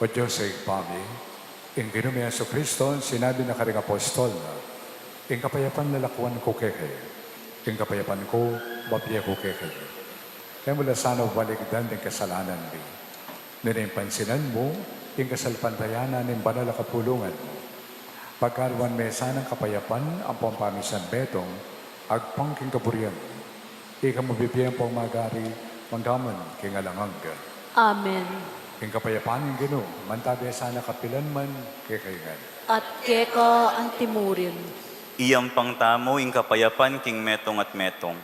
O Dios a Ibpa mi, ing Ginu ming Jesucristo, sinabi na karing apostol na, ing kapayapan lalakwan ku kekayu, ing kapayapan ku babie ku kekayu. E mu la sana balikdan ding kasalanan mi, nune ing pansinan mu ing kasalpantayanan ning banal a kapulungan mu. Pagkaluan me sanang kapayapan ampong pamisan metung, agpang king kaburian mu. Ika mu bibie ampong magari, mangga man king alang angga. Amen. Ing kapayapan ning Ginu, mantabe sana kapilan man kekayu ngan. At keka antimurin. Iyampang tamu ing kapayapan king metung at metung.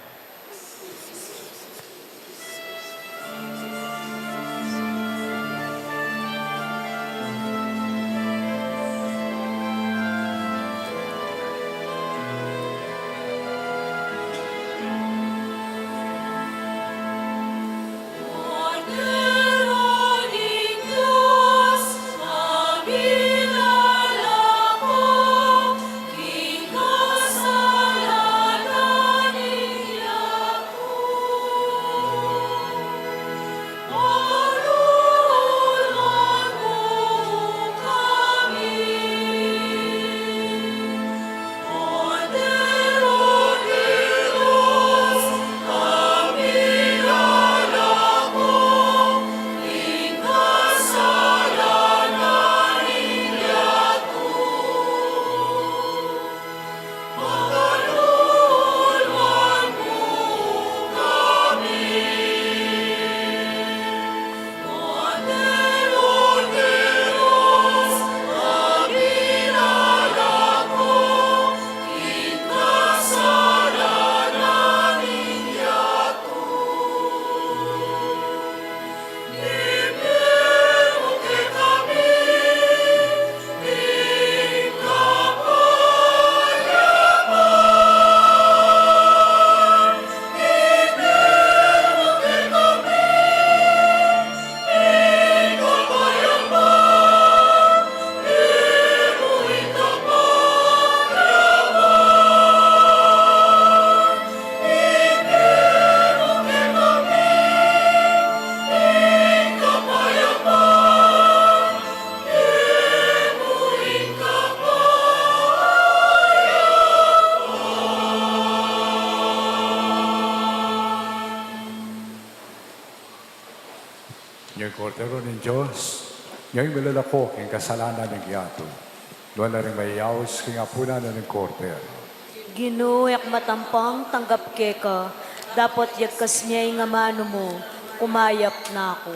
Kordero ning Dios, ngeni milalako king kasalanan ning yatu. Nuan la ring mayayaus king apunan ning Kordero. Ginu, e ku matampang tanggap keka, dapot yagkas me ing amanu mu, kumayap na ku.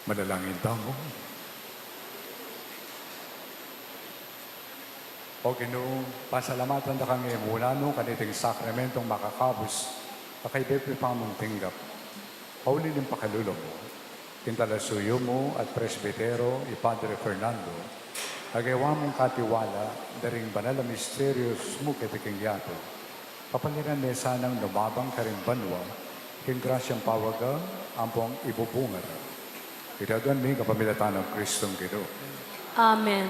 Manalangin tamu. O Ginu, pasalamatan da kang imuna nu kaniting sakramentong makakabus a kaybat mi pamung tinggap. Pauli ning pakalulu mu, king talasuyu mu at presbitero i Padre Fernando, a gewa mung katiwala da ring banal a misterios mu keti king yatu. Papaliran ne sanang lumabang karing banua king grasyang pawaga ampong ibubunga ra. Iti aduan mi kapamilatan nang Kristong Ginu. Amen.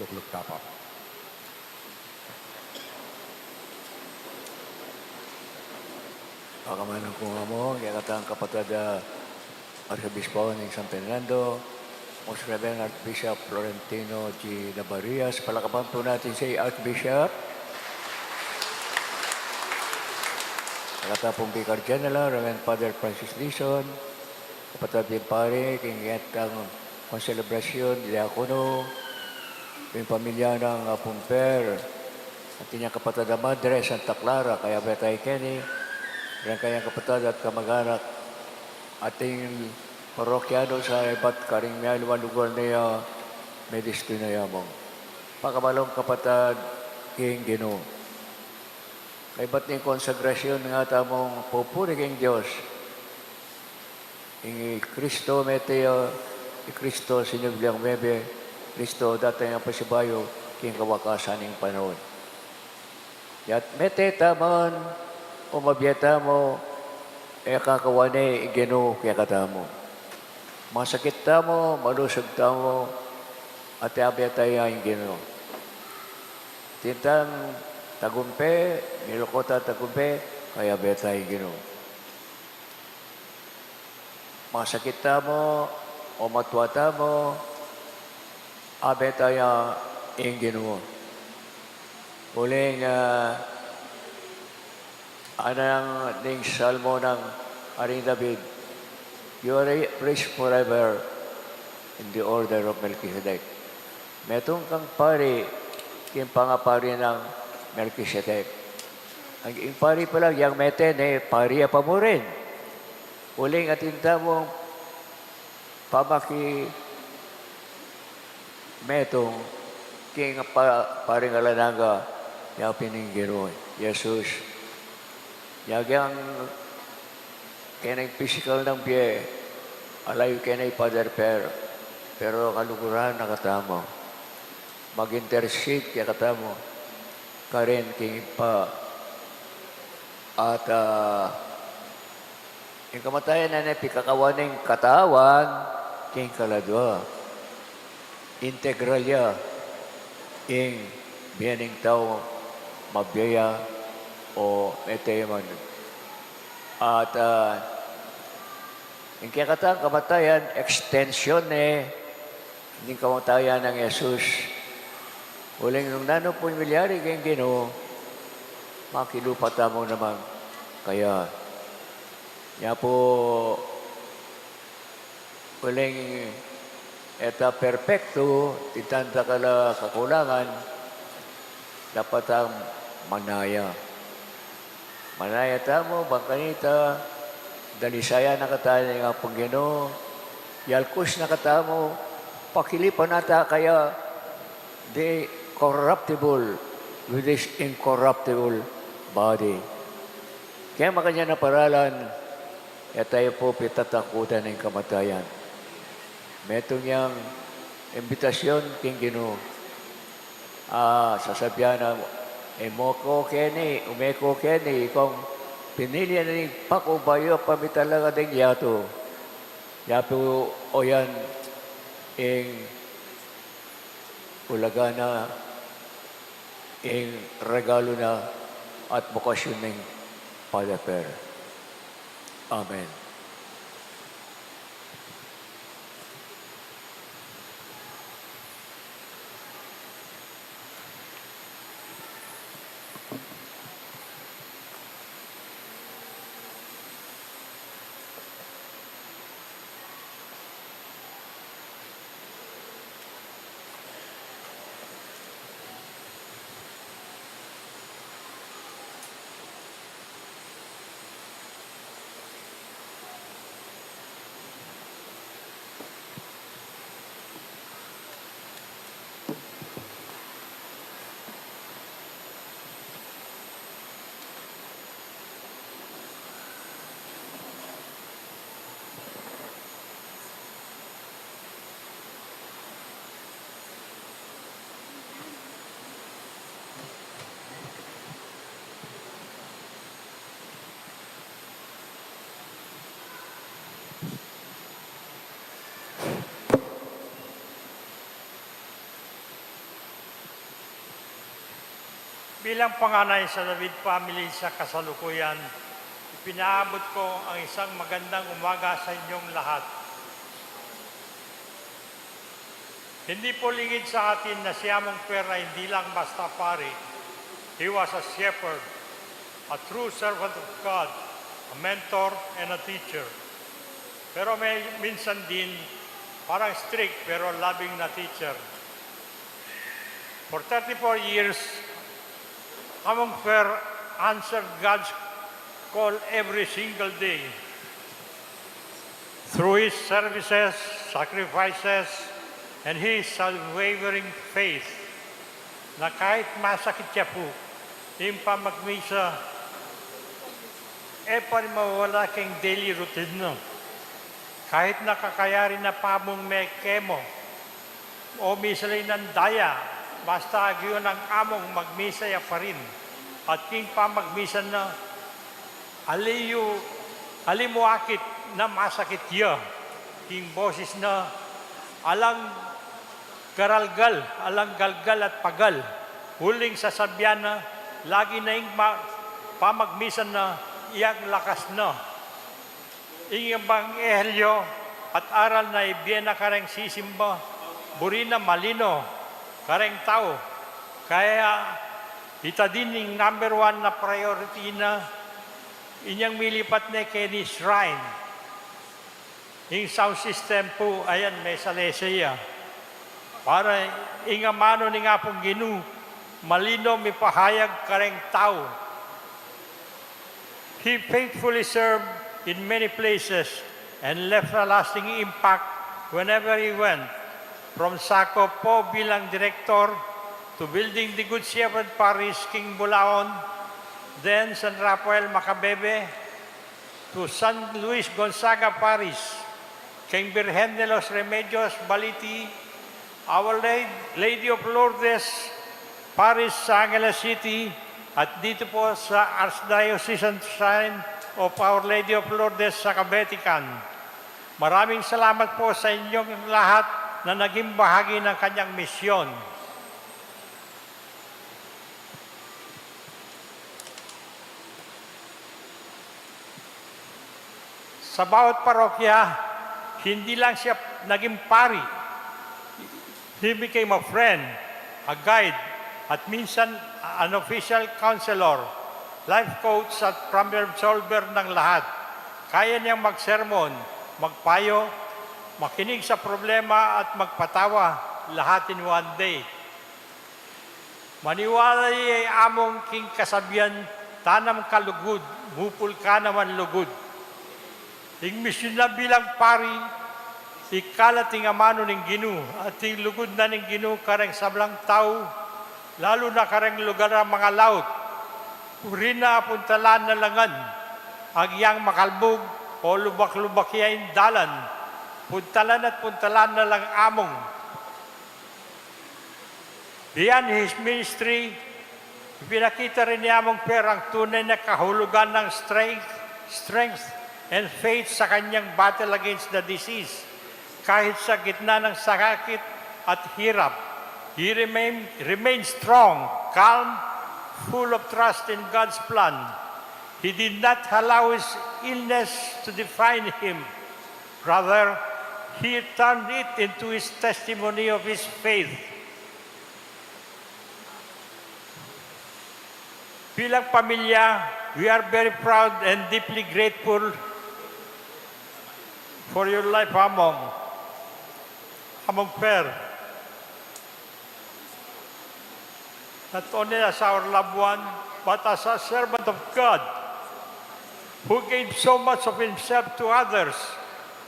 Lukluk tapa. Pakamanang ku nga mu, kekatang kapatad a Arsobispo ning San Fernando, Most Reverend Archbishop Florentino G. Nabarias. Palakpakan pu natin si Archbishop. Kekatang pung Vicar General, Reverend Father Francis Dizon, kapatad ding pari, king kekatang konselebrasyun, diakono, king pamilya nang Apung Per, at inyang kapatad a Madre Santa Clara, kayabet ya keni, reng kayang kapatad at kamaganak, ating parokyano sa ibat karing mialiwang lugar na medestinu ya mu. Pakabalung kapatad king Ginu. Kaybat ning konsagrasyun nga tamung pupuri king Dios. Ing i Kristo mete ya, i Kristo sinublian mebie, Kristo datang ya pasibayu king kawakasan ning panaun. Ya't mete taman o mabie tamu, e kakawane ing Ginu kekatamu. Masakit tamu, malusug tamu, at abe taya ing Ginu. Atin tang tagumpe, milako ta tagumpe, kaya abe taya ing Ginu. Masakit tamu o matua tamu, abe taya ing Ginu. Uling, ah, anang ning Salmo nang Aring David, "You are a priest forever in the order of Melchizedek." Metung kang pari king pangapari nang Melchizedek. Ing pari pala, yang mete ne, pari ya pa mu rin. Uling atin tamung pamakimetung king pa-, paring alang angga, ya pin ing Ginu Jesus. Ya keng keni physical nang bie, ala yu keni Father Per, pero kaluguran na katamu. Mag-intercede kekatamu karin king Ibpa. At, ah, ing kamatayan na ne pikakawan ning katawan king kaladua. Integral ya ing bie ning tau, mabie ya o mete ya man. At, ah, ing kekatang kamatayan, extension ne ning kamatayan nang Jesus. Uling nung nanu pu ing milyari king Ginu, makilupa tamu naman kaya. Nya pu, uling e ta perpektu, atin tang dakal a kakulangan, dapat tang manaya. Manaya tamu, bang kanita, dalisayan na katamu ning Apung Ginu, yalkus na katamu, pakilipan na ta kaya, the corruptible with this incorruptible body. Kaya makanyan a paralan, e tamu pu pitatakutan ing kamatayan. Metung yang imbitasyon king Ginu. Ah, sasabian na, e mu ko keni, ume ko keni, ikong pinili na ning Ibpa ku bayu pa mitalaga ding yatu. Ya pu o yan ing ulaga na, ing regalu na at bokasyon ning Father Per. Amen. Bilang panganay sa David family sa kasalukuyan, ipinaabot ko ang isang magandang umaga sa inyong lahat. Hindi po lingid sa atin na si Among Fer ay hindi lang basta pari. He was a shepherd, a true servant of God, a mentor, and a teacher. Pero may minsan din, parang strict pero loving na teacher. For thirty-four years, Among Fer answered God's call every single day. Through his services, sacrifices, and his unwavering faith, na kahit masakit ya pu ing pamagmisa, e pa rin mawawala keng daily routine na. Kahit nakakayari na pa mung me-chemo o misalin nang daya, basta agyu nang Among, magmisa ya pa rin. At king pamagmisa na, ali yu, ali mu akit na masakit ya. King boses na, alang garalgal, alang galgal at pagal. Uling sasabian na, lagi na ing ma-, pamagmisa na, iyang lakas na. Ing ebanghelyo at aral na ibie na kareng sisimba, buri na malino kareng tau. Kaya ita din ing number one na priority na, inyang milipat ne keni shrine. Ing sound system pu, ayan, mesalese ya. Para ing amanu ning Apung Ginu, malino mipahayag kareng tau. He faithfully served in many places and left a lasting impact whenever he went, from Saco po bilang direktor to building the Good Shepherd Parish king Bulaon, then San Rafael Macabebe, to San Luis Gonzaga Parish, keng Virgen de los Remedios Baliti, Our La-, Lady of Lourdes Parish sa Angeles City, at dito po sa Archdiocesan Shrine of Our Lady of Lourdes sa Kabetican. Maraming salamat po sa inyong lahat na naging bahagi ng kanyang misyon. Sa bawat parokya, hindi lang siya naging pari. He became a friend, a guide, at minsan an official counselor, life coach at problem solver ng lahat. Kaya niyang magsermon, magpayo, makinig sa problema at magpatawa, lahat in one day. Maniwala ye, Among, king kasabian, tanam ka lugud, mupul ka naman lugud. Ing misyon na bilang pari, ikalat ing amanu ning Ginu, at ing lugud na ning Ginu kareng sablang tau, lalu na kareng lugar a mangalaut. Buri na puntalan na la ngan, agyang makalbug, o lubak-lubak ya ing dalan, puntalan at puntalan na lang Among. Beyond his ministry, ipinakita rin ni Among Fer ang tunay na kahulugan ng strength, strength and faith sa kanyang battle against the disease. Kahit sa gitna ng sakit at hirap, he remain, remained strong, calm, full of trust in God's plan. He did not allow his illness to define him. Rather, he turned it into his testimony of his faith. Bilang pamilya, we are very proud and deeply grateful for your life, Among. Among Fer. Not only as our loved one, but as a servant of God who gave so much of himself to others.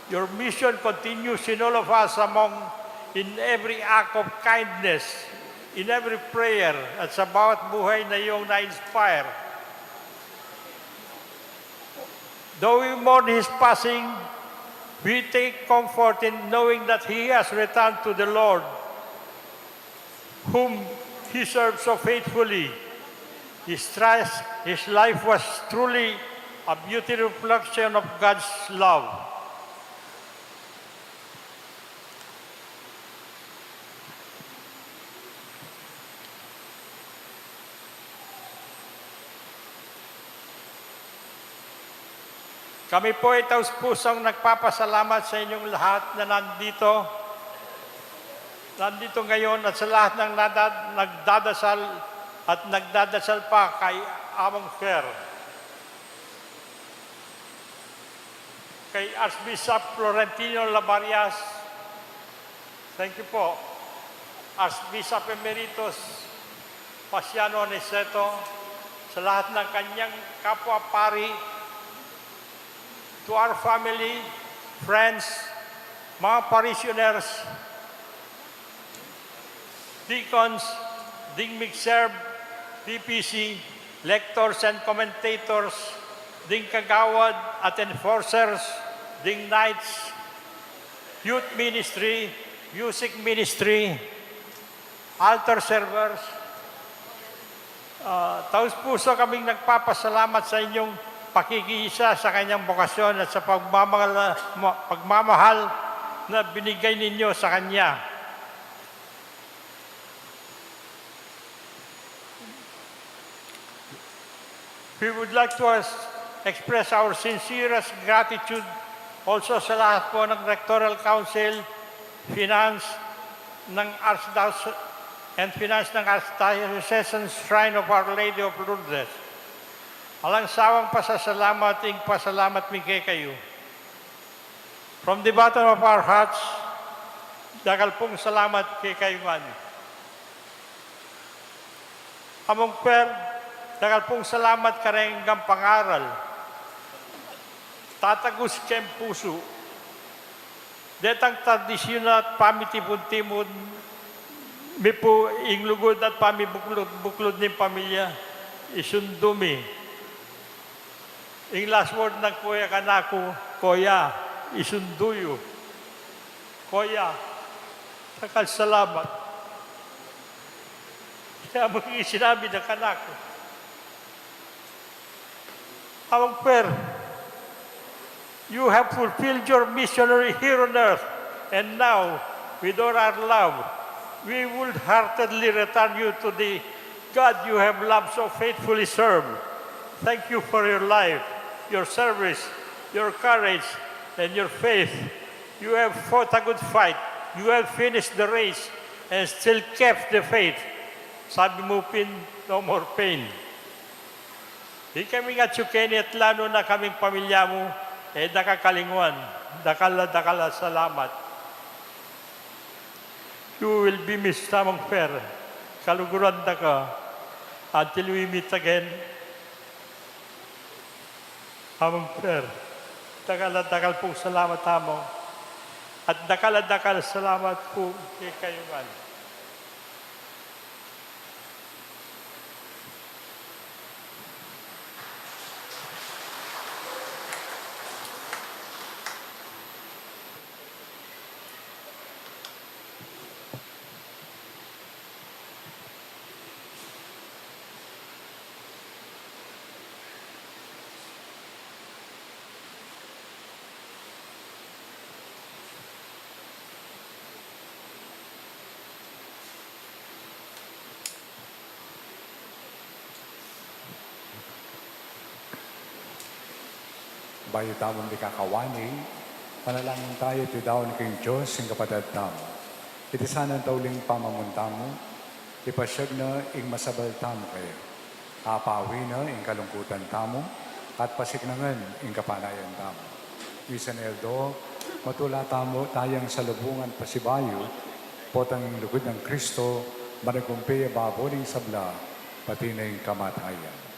Your mission continues in all of us, Among, in every act of kindness, in every prayer, at sa bawat buhay na iyong na-inspire. Though we mourn his passing, we take comfort in knowing that he has returned to the Lord, whom he served so faithfully. His trust, his life was truly a beautiful reflection of God's love. Kami po ay taus-pusong nagpapasalamat sa inyong lahat na nandito, nandito ngayon at sa lahat ng nadad-, nagdadasal at nagdadasal pa kay Among Fer, kay Archbishop Florentino Labarias, thank you po, Archbishop Emeritus Pasiano Aniceto, sa lahat ng kanyang kapwa pari, to our family, friends, mga parishioners, deacons, ding mig-serve, P P C, lectors and commentators, ding kagawad at enforcers, ding knights, youth ministry, music ministry, altar servers. Ah, taus-puso kaming nagpapasalamat sa inyong pakikiisa sa kanyang bokasyon at sa pagmamahal, ma-, pagmamahal na binigay ninyo sa kanya. We would like to as-, express our sincerest gratitude also sa lahat po ng Rectoral Council, Finance ng Archdiocese, and Finance ng Archdiocesan Shrine of Our Lady of Lourdes. Alang sawang pasasalamat, ing pasalamat mi kekayu. From the bottom of our hearts, dakal pung salamat kekayu ngan. Among Fer, dakal pung salamat kareng pangaral. Tatagus keng pusu. Detang tradisyun at pamitipun-tipun mi pu ing lugud at pamibuklud-buklud ning pamilya, isundu mi. Ing last word nang kuya kanaku, "Kuya, isundu yu." "Kuya, dakal salamat." Kaya mo ing sinabi na kanaku, "Among Fer, you have fulfilled your missionary here on earth, and now, with all our love, we wholeheartedly return you to the God you have loved so faithfully serve. Thank you for your life, your service, your courage, and your faith. You have fought a good fight. You have finished the race and still kept the faith." Sabi mu pin, "No more pain." Ikaming atyu keni at lalo na kaming pamilya mu, e da ka kalinguan. Dakal a dakal a salamat. You will be missed, Among Fer. Kaluguran da ka. Until we meet again, Among Fer. Dakal a dakal pung salamat, Among. At dakal a dakal salamat pu kekayu ngan. Bayu tamung dikakawani, panalangin tayu at idaun king Dios ing kapatad tamu. Iti sana ing tauling pamamun tamu, ipasyag na ing masabal tamu kaya. Apawi na ing kalungkutan tamu, at pasiknangan ing kapanayan tamu. Misan aldo, matula tamu tayang salubungan pasibayu, potang ing lugud nang Kristo, managumpi ya babo ning sabla, pati na ing kamatayan.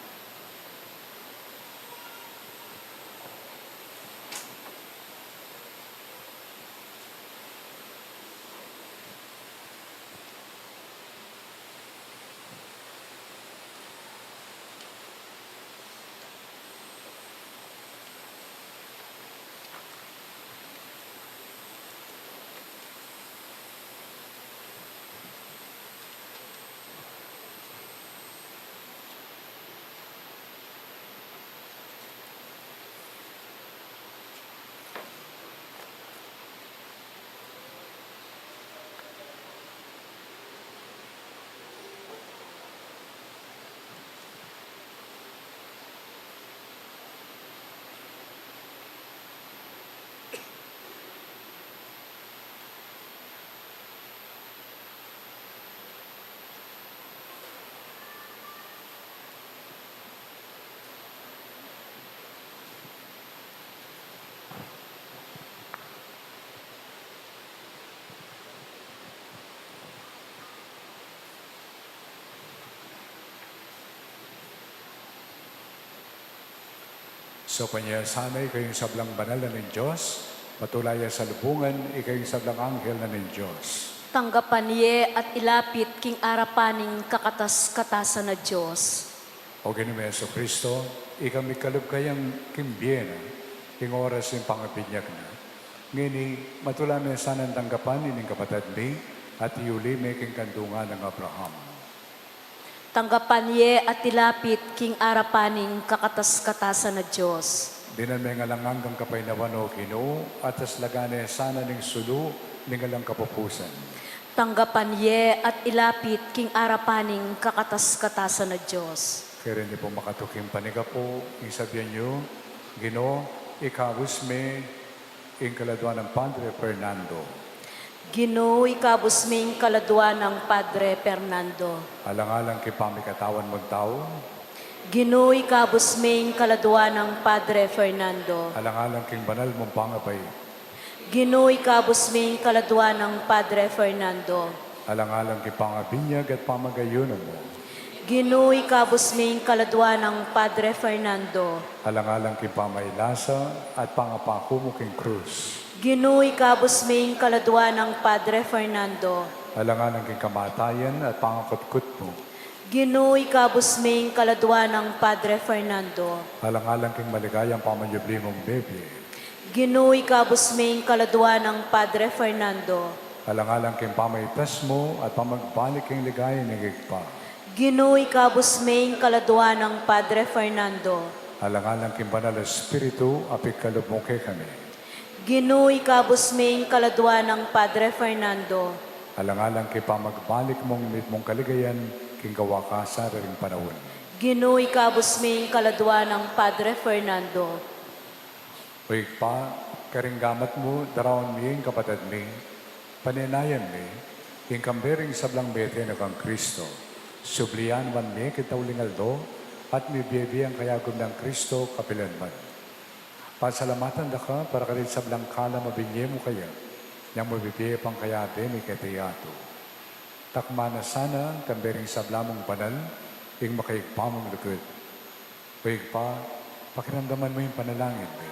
Tanggapan ye sana ikayung sablang banal na ning Dios, matula ya salubungan ikayung sablang anghel na ning Dios. Tanggapan ye at ilapit king arapan ning kakatas-katasan a Dios. O Ginu ming Jesucristo, ika mikalub kayang king bie na, king oras ning pangabinyag na. Ngeni, matula me sanang tanggapan ining kapatad mi, at iuli me king kandungan nang Abraham. Tanggapan ye at ilapit king arapan ning kakatas-katasan a Dios. Dinan me ing alang anggang kapaynawan, o Ginu, at aslagan ne sana ning sulu ning alang kapupusan. Tanggapan ye at ilapit king arapan ning kakatas-katasan a Dios. Karen yu pung makatuking panigapu, ing sabian yu, Ginu, ikabus me ing kaladua nang Padre Fernando. Ginu, ikabus me ing kaladua nang Padre Fernando. Alang-alang king pamikatawan mung tau. Ginu, ikabus me ing kaladua nang Padre Fernando. Alang-alang king banal mung pangabait. Ginu, ikabus me ing kaladua nang Padre Fernando. Alang-alang king pangabinyag at pamagayunan mu. Ginu, ikabus me ing kaladua nang Padre Fernando. Alang-alang king pamailasa at pangapaku mu king krus. Ginu, ikabus me ing kaladua nang Padre Fernando. Alang-alang king kamatayan at pangakutkut mu. Ginu, ikabus me ing kaladua nang Padre Fernando. Alang-alang king maligayang pamanyubli mung mebie. Ginu, ikabus me ing kaladua nang Padre Fernando. Alang-alang king pamaitas mu at pamagbalik king ligaya ning Ibpa. Ginu, ikabus me ing kaladua nang Padre Fernando. Alang-alang king Banal a Espiritu a pigkalub mu kekami. Ginu, ikabus me ing kaladua nang Padre Fernando. Alang-alang king pamagbalik mung mitmung kaligayan king kawakasan da ring panaun. Ginu, ikabus me ing kaladua nang Padre Fernando. O Ibpa, karing gamat mu, daraun mi ing kapatad mi, panenayan mi, ing kambe ring sablang mete na kang Kristo, sublian man mi king tauling aldo, at mibie-bie ing kayagum nang Kristo kapilan man. Pasalamatan da ka para karing sablang kalam a binie mu kaya, nang mabibie pang kayabe mi keti yatu. Takma na sana, kambe ring sabla mung banal, ing makaibpa mung lugud. O Ibpa, pakiramdaman mu ing panalangin mi.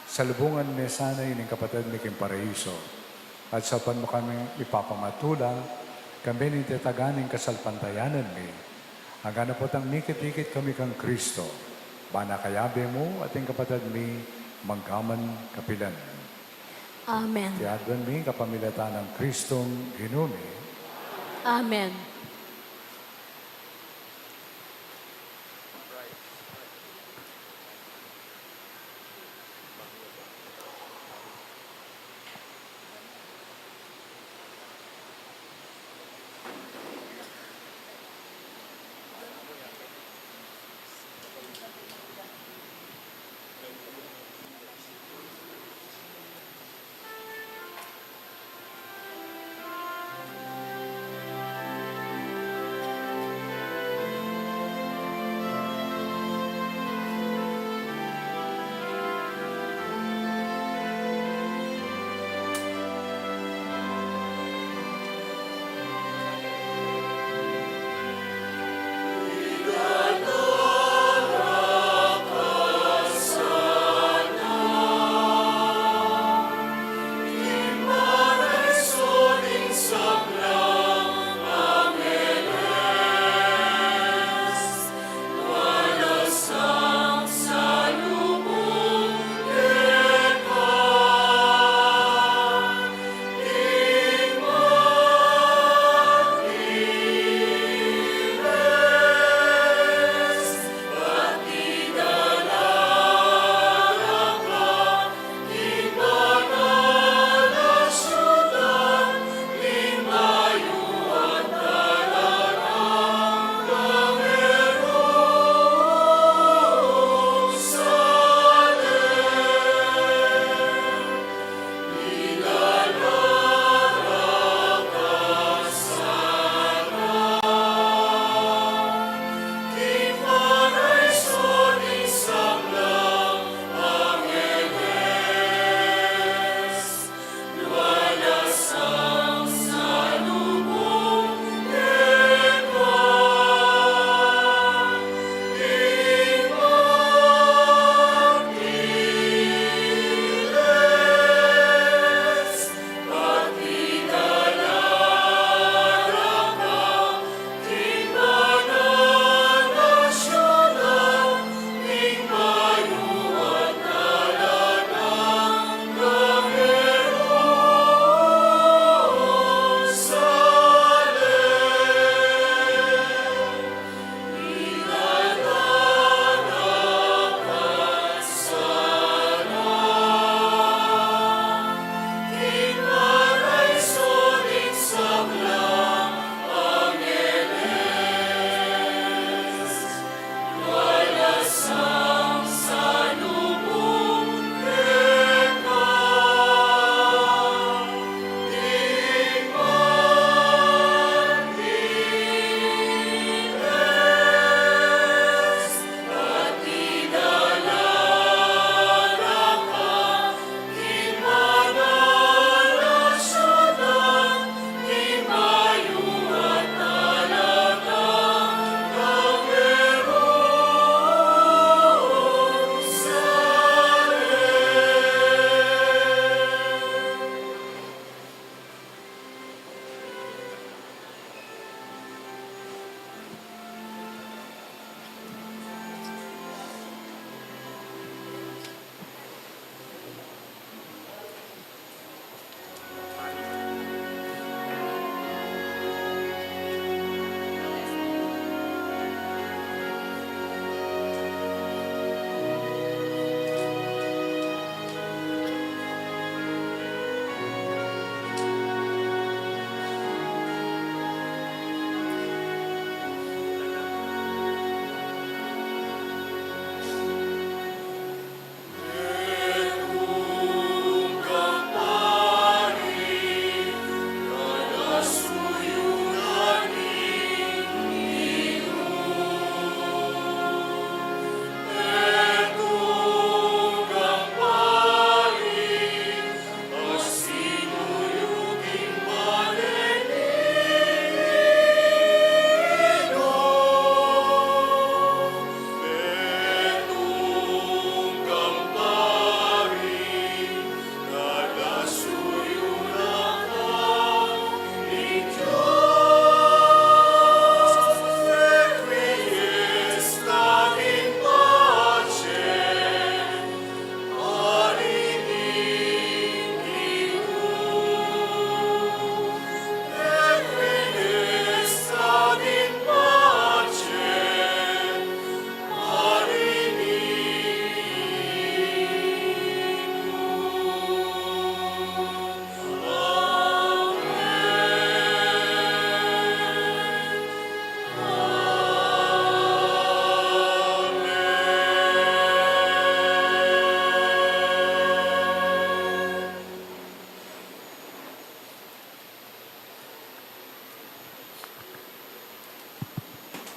Salubungan me sana ining kapatad mi king paraiso. At saupan mu kaming ipapamatula, kambe ning tetagan ning kasalpantayanan mi. Anggang potang mikit-ikit kami kang Kristo, bana kayabe mu at ing kapatad mi manggaman kapilan. Amen. Iti adwan mi kapamilatan nang Kristong Ginu mi. Amen.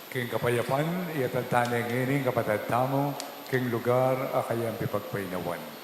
King kapayapan, iyatas ta ne ngeni ing kapatad tamu king lugar a kayang pipagpainawan.